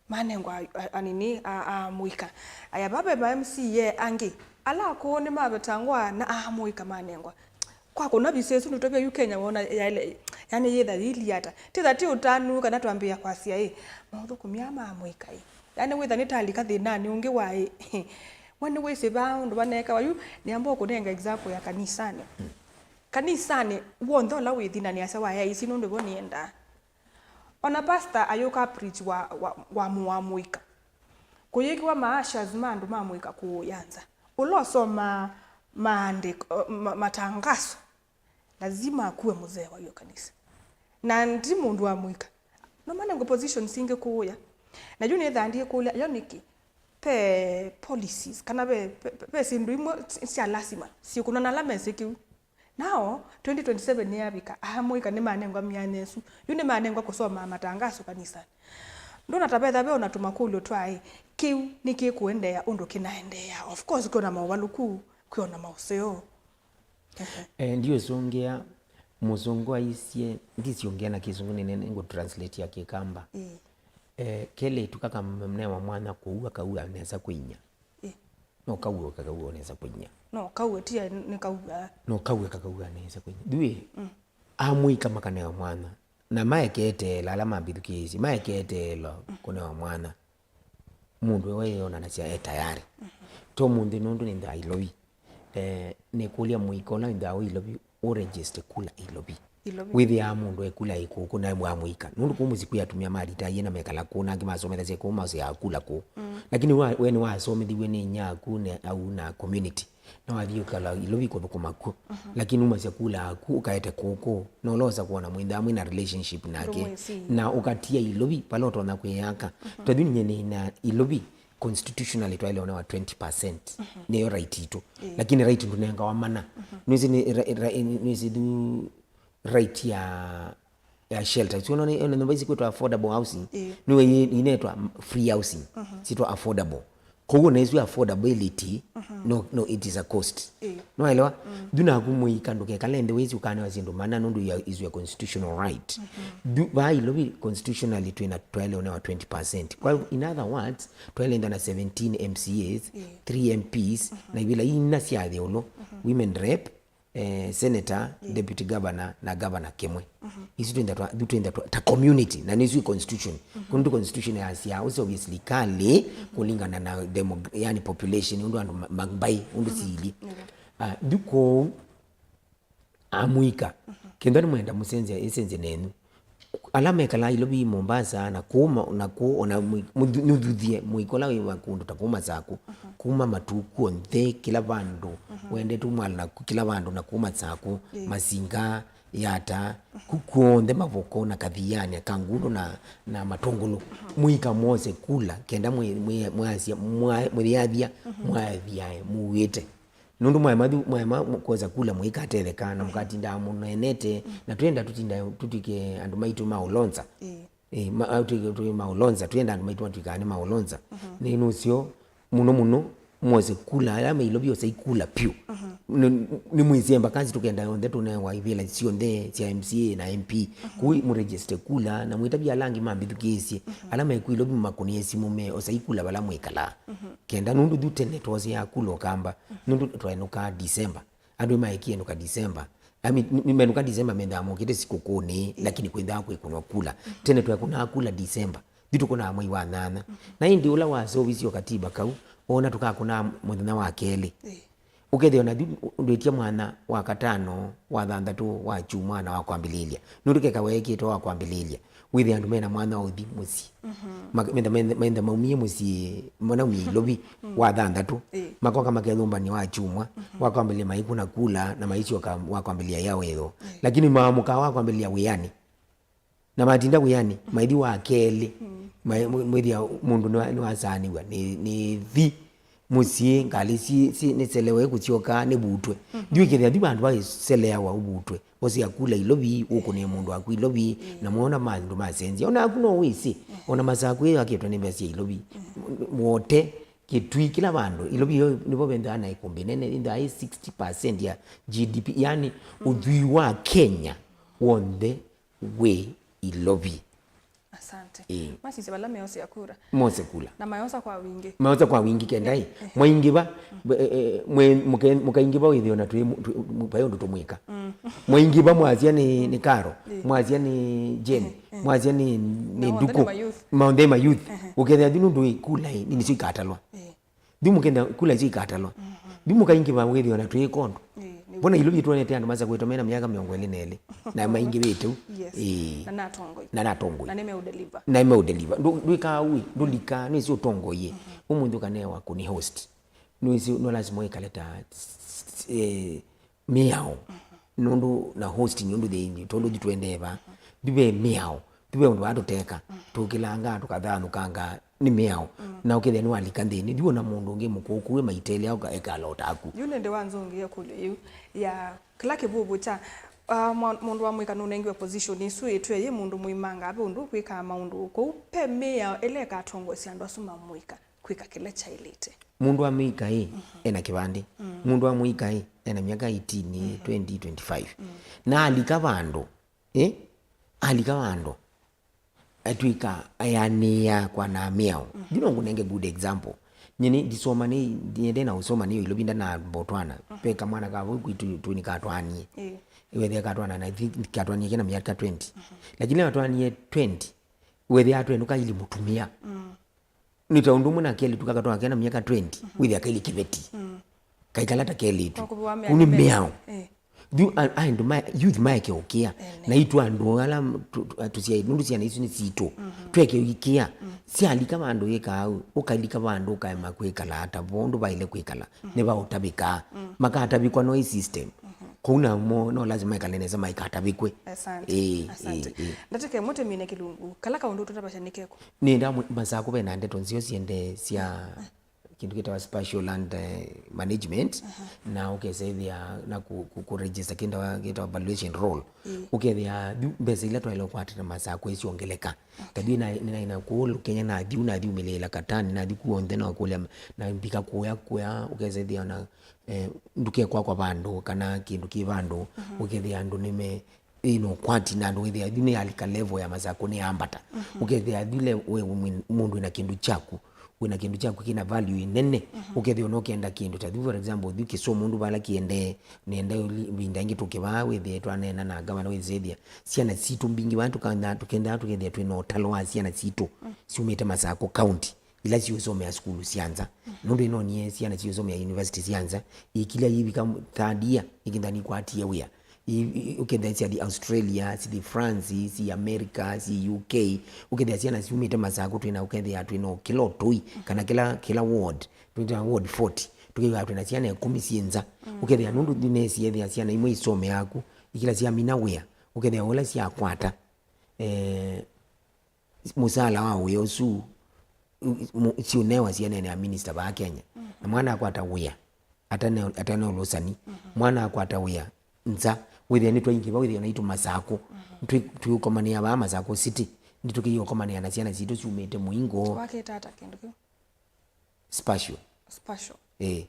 manengwa a-, a-, anini a, a mũika. Aya, vave ma M C A angĩ, ala akũũ nĩmavetangwa na amũika manengwa. Kwa kũna visa ĩsu nũtavya yu Kenya wona yaile, yani yĩtha yĩli ata. Titha ti ũtanu kana twambĩĩa kwasya ĩ, maũthũkũmi aa ma amũika ĩ. Yani wĩtha nĩtalika thĩnanĩ ũngĩ wa ĩ. We nĩwĩsĩ vaa ũndũ vaneekawa yu, nĩamba ũkũnenga example ya kanisanĩ. Kanisanĩ, w'onthe ũla wĩthi na nĩasya wa A I C nũndũ vo nĩendaa. Ona pastor ayũka preach wa, wa, wa mũ-, wa mũika. Kũyĩkĩwa ma ushers ma andũ ma mũika kũũya nza. Ũla ũsomaa maandĩko, ma-, matangaso, lazima akuwe mzee wa hiyo kanisa. Na ndi mũndũ wa mũika. No manengwe positions ingĩ kũũya. Na yu nĩthaa ndikũlya, yo nĩkĩ? Ve policies, kana ve, ve, ve, ve syĩndũ imwe sya lasima syĩkũnana ala mesĩ kĩu. Nao, twenty twenty-seven nĩyavika, amũika nĩmanengwa myanya ĩsu. Yu nĩmanengwa kũsomaa matangaso kanisanĩ. Ndona ta vetha ve ona tũmakũlyo twa ĩ, kĩu nĩkĩkũendeea ũndũ kĩnaendeea? Of course, kwĩona maũvalũku, kwĩona maũseo. Ehe. Eh, ndiũsũngĩa, mũsũngũ aisye, ndisiũngĩa na kĩsũngũ nene, nĩngũ translate ya kĩkamba. Ĩĩ. Eh, kelĩtu kakanewa mwana kũua, kaua nesa kwĩnya. Ĩĩ. No kaue kakaua nesa kwĩnya. No kaue, ti nĩ kaua. No kaue kakaua nesa kwĩnya. Ndũĩ, mm, amũika makanewa mwana. Na maeketeela, ala mambĩthukĩĩsye, maeketeela, mm, kũnewa mwana. Mũndũ we yonanasya e tayari. Mhm. To mũnthĩ nũndũ nĩ nthailovi. Eh, nĩkũlya mũika ũla wĩndaa wĩ Ilovi, ũregister kula Ilovi. Ilovi. Wĩthĩaa mũndũ ekula ĩ kũkũ na wa mũika. Nũndũ kũu mũsyĩ kwĩ atumĩa malitaie na mekala kũu, na angĩ masomethasya kũu, maseaa kula kũu. Mm. Lakini wa-, we nĩwasomethiw'e nĩ inyia aku, na au na community. Na wathi ũkala Ilovi kũthũkũma kw'o. Mhm. Lakini umasya kula aku, ũkaete kũkũ. Na ũlosa kuona mwĩndaa mwĩna relationship nake. Ndũmwĩsĩ. Na ũkatia Ilovi, vala ũtonya kwĩyaka. Mhm. Twathi ninye nĩna Ilovi, constitutionally twaĩle ũnewa twenty percent. Mhm. Nĩyo right itũ. Ĩĩ. Lakini right ndũnengawa mana. Mhm. Nĩwĩsĩ nĩ ra-, ra-, nĩwĩsĩ tu right ya, ya shelter. Si ona nĩ, ona nyũmba ici kwĩtwa affordable housing. Ĩĩ. Nĩwe i-, inetwa free housing. Mhm. Sitwa affordable. Koguo na isu affordability, mhm, no, no, it is a cost. Ĩĩ. Nĩwaelewa? Mm. Yu naku mũika ndũkekale nthĩ wĩsĩ ũkanewa syĩndũ mana nũndũ ya, is your constitutional right. Mhm. Yu, vaa Ilovi constitutionally twĩna, twaĩle ũnewa twenty percent. Kwa hivyo, in other words, twaĩle enda na seventeen M C As, ĩĩ, three M Ps, mhm, na ivĩla ina sya ĩũlũ, mhm, women rep, eh, senator, ĩĩ, deputy governor, na governor kĩmwe. Mhm. Isu twenda twa, yu twenda twa, ta community, na nĩsu constitution. Mhm. Kũndũ constitution yasya, ũseũvye silikalĩ, mhm, kũlingana na demo-, yani population, ũndũ andũ ma-, ma-, mbaĩ, ũndũ, mhm, sili. Nĩw'o. Ah, yu kũu, amũika. Mhm. Kenda nĩmwenda mũsenzya, ĩsenzye nenyu. Ala mekalaa Ilovi, Mombasa, na kũu ma-, na kũu, ona mũ-, mũthu-, nũthuthie mũika ũla wĩ wa kũndũ ta kũu Masakũ, mhm, kuma Matukũ onthe, kĩla vandũ, mhm, wendete Mwala na kũ-, kĩla vandũ na kũu Masakũ, ĩĩ, Masinga, Yata, mhm, kũ kw'onthe Mavoko na Kathiani, Kangundo na, na Matũngũlũ. Mhm. Mũika mwose kula, kenda mwĩ-, mwĩ-, mwasya, mwa-, mwĩyathya, mhm, mwathiae, mũuĩte. Nũndũ mwaema, mwaema kwosa kula mũikatetheka na, mm, mũkatindaa mũneenete, mm, na twenda tũtinda tũtw'ĩke andũ maitũ ma ũlonza. Ĩĩ. Ĩĩ, ma-, a, twĩ, twĩ ma ũlonza, twenda andũ maitũ matwĩkaa nĩ ma ũlonza. Mhm. Nĩ nũseo mũno mũno mwose kula, ala me Ilovi osai kula pyũ. Mhm. Nĩ, nĩ mwĩsĩe mbakasi tũkenda yonthe tũnewa ivĩla syonthe sya M C A na M P. Mhm. Kũu mũregister kula na mwĩtavye ala angĩ mambĩthukĩĩsye. Mhm. Ala meku Ilovi makũnĩe simũ me osai kula vala mwĩkalaa. Mhm. Kenda nũndũ yu tene twoseaa kula ũkamba, nũndũ twaenũkaa December. Andũ nĩmaekie enũka December. I mean, nĩ-, nĩmenũka December mendaa mokĩte sikũkũnĩ, ĩĩ, lakini kwĩthaa kwĩkũnwa kula. Mhm. Tene twekũnaa kula December. Yu tũkũnaa mwei wa nyanya. Mhm. Na ĩndĩ ũla waseũvisye o katiba kau, ona tũkakũnaa mũthenya wa kelĩ. Ĩĩ. Ũkethĩa ona yu ndwĩtya mwana wa katano, wa thanthatũ, wa kyumwa na wa kwambĩlĩlya. Nũndũ keka weekĩtwe wa kwambĩlĩlya. Wĩthĩa andũ mena mwanya wa ũthi mũsyĩ. Mhm. Ma-, metha, metha, metha maumie mũsyĩ, manaumie Ilovi, mm, wa thanthatũ, ĩĩ, makoka makethũmbany'a wa kyumwa, mhm, wa kwambĩlĩlya maikũna kula, na maisyoka wa kwambĩlĩlya ya wĩoo. Ĩĩ. Lakini maamũkaa wa kwambĩlĩlya wĩanĩ, na matinda wĩanĩ, mm, maithi wa kelĩ, mm, ma-, mwe-, mwĩthĩa mũndũ nĩwa-, nĩwasaanĩw'a nĩ, nĩ thi mũsyĩ, ngalĩ si, si, nĩselewe kũsyoka, nĩvutwe. Mhm. Yu ĩkethĩa thi vandũ vaiseleawa ũvutwe. Osea kula Ilovi, ũkũnĩe mũndũ waku Ilovi, na mwona maũndũ masenzia. Ona aku no wĩsĩ, ona Masakũ ĩyo yakĩtwe nĩ mbesa sya Ilovi. Wote, Kitui, kila vandũ. Ilovi yo nĩvo vendaa na ĩkũmbĩ nene, ĩndaa ĩ sixty percent ya G D P. Yani, ũthwii wa Kenya w'onthe wĩ Ilovi. Asante. Ĩĩ. Masisya vala meosea kura. Mose kula. Na mayosa kwa wingĩ. Mayosa kwa wingĩ kenda ĩ. Mwaingĩva, eh, eh, mwe-, mũke-, mũkaingĩva wĩthĩo na twĩ, twĩ, vai ũndũ tũmwĩka. Mwaingĩva mwasya nĩ, nĩ Karo, mwasya nĩ Jane, mwasya nĩ, nĩ Nduko. Maonthe ma youth. Ũkethĩa yu nũndũ ĩ kula ĩ, nĩ nĩsyo ikatalwa. Ĩĩ. Thiu mũkenda kula isu ikatalwa. Thiu mũkaingĩva wĩthĩo na twĩ ĩkondo. Ĩĩ, nĩ mbona Ilovi twonete andũ masakwĩtwe mena myaka mĩongo ĩlĩ na ĩlĩ na maingĩvĩte u? Yes. Ĩĩ. Na natongoi. Na natongoi. Na nĩmeũdeliver. Na nĩmeũdeliver. Ndũ-, ndwĩkaa ũĩ, ndũlikaa, nĩwĩsĩ ũtongoie. Ũmũnthĩ ũkanewa kũni host. Nĩwĩsĩ, no lazima wĩkale ta, eh, mĩao. Nũndũ na hosting nũndũ thĩinĩ, tondũ ithuĩ tũendee va. Ndive mĩao. Ndive ũndũ wa tũteka. Tũkĩlanga, tũkathanũkanga, nĩ mĩao. Na ũkethĩa nĩwalika nthĩnĩ, ndiwona mũndũ ũngĩ mũkũũ kũu emaitele au ka-, ekala o taku. Yu nĩndĩ wanzũngĩe kũlyo yĩu ya kĩla kĩvuvu kya, ah, mwa-, mũndũ wa mũika nũnengiwe position ĩsu ĩtw'e yĩ mũndũ mũimanga ve ũndũ kwĩkaa maũndũ kũu. Pe mĩao ĩla ĩkatongoesya andũ asu ma mũika kwĩka kĩla kyaĩlĩte. Mũndũ wa mũika ĩ, ena kĩvandĩ. Mũndũ wa mũika ĩ, ena myaka eighteen, twenty, twenty-five. Na alika vandũ, ĩ? Alika vandũ, atw'ĩka ayanĩĩa kwa na mĩao. Yu no ngũnenge good example. Nyie nĩ ndisoma, nĩ, nĩendee na ũsoma nĩ Ilovi nda na Botswana. Pe kamwana ka vau kwitũ twĩnĩ katwanie. Ĩĩ. Wethĩa katwana na, I think, katwanie kena myaka twenty. Lakini atwanie twenty, wethĩa atwenũka ili mũtumĩa. Nĩ ta ũndũ ũmwe na kelĩtu kaka twake na myaka twenty, wĩthĩa kailĩ kĩveti. Kaikala ta kelĩtu. Kũu nĩ mĩao. Ĩĩ. Yu a-, andũ ma, youth maeke ũkĩa. Ene. Na itũ andũ ala m-, tu-, tu-, tũsiai, nũndũ syana isu nĩ sitũ. Tweke ũikĩa. Syalika vandũ yĩkaa, ũkalika vandũ ũkaema kwĩkala ata vo ũndũ vaĩle kwĩkala. Nĩvaũtavĩkaa. Makatavĩkwa no ĩ system. Kũu namo, no lazima maikale nesa maikatavĩkwe. Asante. Ĩĩ, asante. Ĩĩ, ĩĩ. Ndatĩka ĩmwe tũmine kĩlungu. Kala kaũndũ tũtavasya nĩ keko? Nĩenda mwe-, Masakũ vena ndeto nzeo siendee sya kĩndũ kĩtawa spatial land, eh, management, na ũkesethĩa na ku, ku, ku register kĩndawa kĩtawa valuation roll. Ĩĩ. Ũkethĩa yu mbesa ila twaĩle kũkwatĩta Masakũ isiongeleka. Okay. Kathiĩ na, na, na kũũ Kenya nathi, nathi umĩlĩĩla Katani, nathi kuonthe na kũlya, na mbika kũya, kũya, ũkesethĩa na, eh, nduka ĩkwakwa vandũ, kana kĩndũ kĩ vandũ, ũkethĩa andũ nĩme, ĩĩ, no ũkwati na andũ wĩthĩa yu nĩ yalika level ya Masakũ nĩ yambata. Ũkethĩa yu le, we, we, mũndũ wĩna kĩndũ kyaku, wĩna kĩndũ kyaku kĩna value ĩnene, ũkethĩa ona ũkenda kĩndũ ta yu, for example, yu kĩsũ mũndũ vala kĩendee, nĩenda ĩvinda ĩngĩ tũkĩvaa wĩthĩe twaneena na ngavana wĩsĩthĩa syana sitũ mbingĩ vaa tũkendaa tũkethĩa twĩna ũtalo wa syana sitũ syumĩte Masakũ County. Ila siũsomea sukulu sya nza. Nũndũ ĩnonie syana siũsomea university sya nza, ikilya yivika third year, ikinda nikwatie wĩa. I, i, ũkethĩa syathi Australia, sithi France, si America, si U K, ũkethĩa syana siumĩte Masakũ twĩna, ũkethĩa twĩna kĩla ũtũi, kana kĩla, kĩla ward, twĩna ward forty, tũkethĩa twĩna syana ĩkũmi syĩ nza. Ũkethĩa nũndũ nĩnesiethĩa syana imwe isomeaku, ikila syamina wĩa, ũkethĩa ũla syakwata, eh, mũsaala wa wĩa ũsu, mu-, siũnewa sianene ya minista vaa Kenya. Na mwana akwata wĩa, atane, atane ũlũsani. Mwana akwata wĩa nza, wĩthĩa nĩtwaingĩva, wĩthĩa naitũ Masakũ. Twĩ, twĩũkomanĩa vaa Masakũ City, nĩtũkĩie ũkomanĩa na syana sitũ syumĩte mũingo. Wakĩta ata kĩndũ kĩu? Spatial. Spatial. Eh.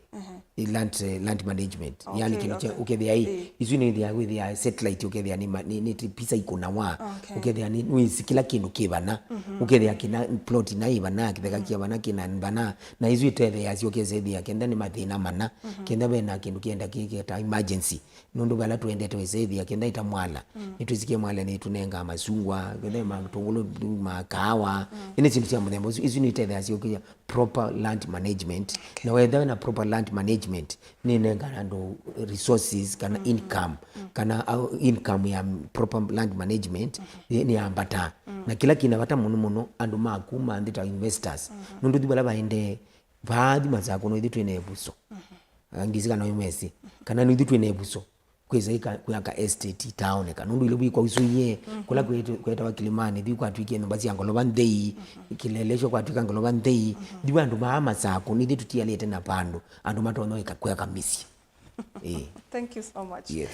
I land, eh, land management. Okay, yani kĩndũ kya, okay, ũkethĩa ĩ, ĩĩ, isu nĩ ĩthĩa wĩthĩa satellite, ũkethĩa nĩ ma-, nĩ, nĩ ti pisa ikũnawa. Okay. Ũkethĩa nĩ, nĩwĩsĩ kĩla kĩndũ kĩ vana. Ũkethĩa kĩna plot na ĩ vana, kĩtheka kĩa vana, kĩna vana. Na isu itetheeasya ũkethĩa kenda nĩ mathĩna mana. Kenda vena kĩndũ kĩenda kĩketa emergency. Nũndũ vala tũendete wĩsĩthĩa, kenda ĩta mwala, nĩtwĩsikie mwala nĩtũnengaa masungwa, kenda matũngũlũ, makaawa. Ĩnĩ syĩndũ sya mũthemba ũsu, isu nĩitetheeasya ũkĩya proper land management. Okay. Na wetha wĩna proper land management, nĩnengaa andũ resources kana income, kana, uh, income ya proper land management nĩ, nĩyambataa. Na kĩla kĩna vata mũno mũno, andũ ma kuma nthĩ ta investors. Nũndũ thi vala vaendee, vaathi Masakũ no ithi twĩna ĩvuso. Angĩ kana ũmesĩ. Kana nĩthi twĩ na ĩvuso. Kwĩsa ika-, kwĩaka estate itaoneka. Nũndũ ĩla wĩkwa ũsu iye, kũla kwĩtũ-, kwetawa Kilimani, thiu kwatwĩkie nyũmba sya ngolova nthei, Kileleshwa kwatwĩka ngolova nthei. Thiu andũ maa Masakũ, nĩthi tũtialĩte na vandũ andũ matonya ĩka-, kwĩaka mĩsyĩ. Ĩĩ. Thank you so much. Yes.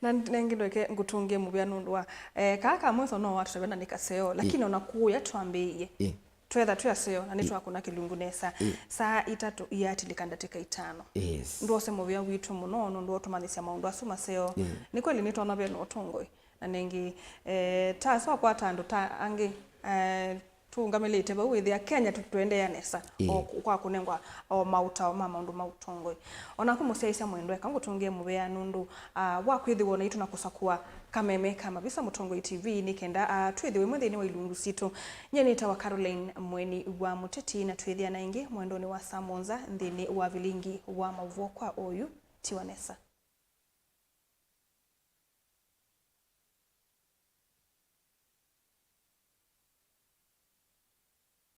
Na nengĩ ndweke ngũtũngĩe mũvea nũndũ wa, eh, kaa ka mweso no watũtavya na nĩ kaseo, lakini ona kũya twambĩĩie. Ĩ. Twetha twĩ aseo na nĩtwakũna kĩlungu nesa. Ĩ. Saa itatũ iyatilĩka ndatĩka itano. Yes. Ndwose mũvea witũ mũno nũndũ wa ũtũmanyĩsya maũndũ asu maseo. Ĩ. Nĩ kweli nĩtwona ve na ũtongoi. Na nengĩ, eh, ta asu akwata andũ ta angĩ, eh, tũũngamĩlĩte vau wĩthĩa Kenya tũ-, tũendeea nesa. Ĩ. O ku-, kwa kũnengwa o maũtao ma maũndũ ma ũtongoi. Onaku mũsyaĩĩsya mwendwa, eka ngũtũngĩe mũvea nũndũ, ah, wa kwĩthĩwa naitũ na kũsakũa kameme ka Mavisa Mũtongoi T V nĩ kenda, ah, twĩthĩwe ĩmwe nthĩnĩ wa ilungu sitũ. Nyie nĩtawa Caroline Mweni wa Mũteti, na twĩthĩana ĩngĩ mwendonĩ wa saa mũonza nthĩnĩ wa vilingi wa maũvoo kwa oyu. Tiwa nesa.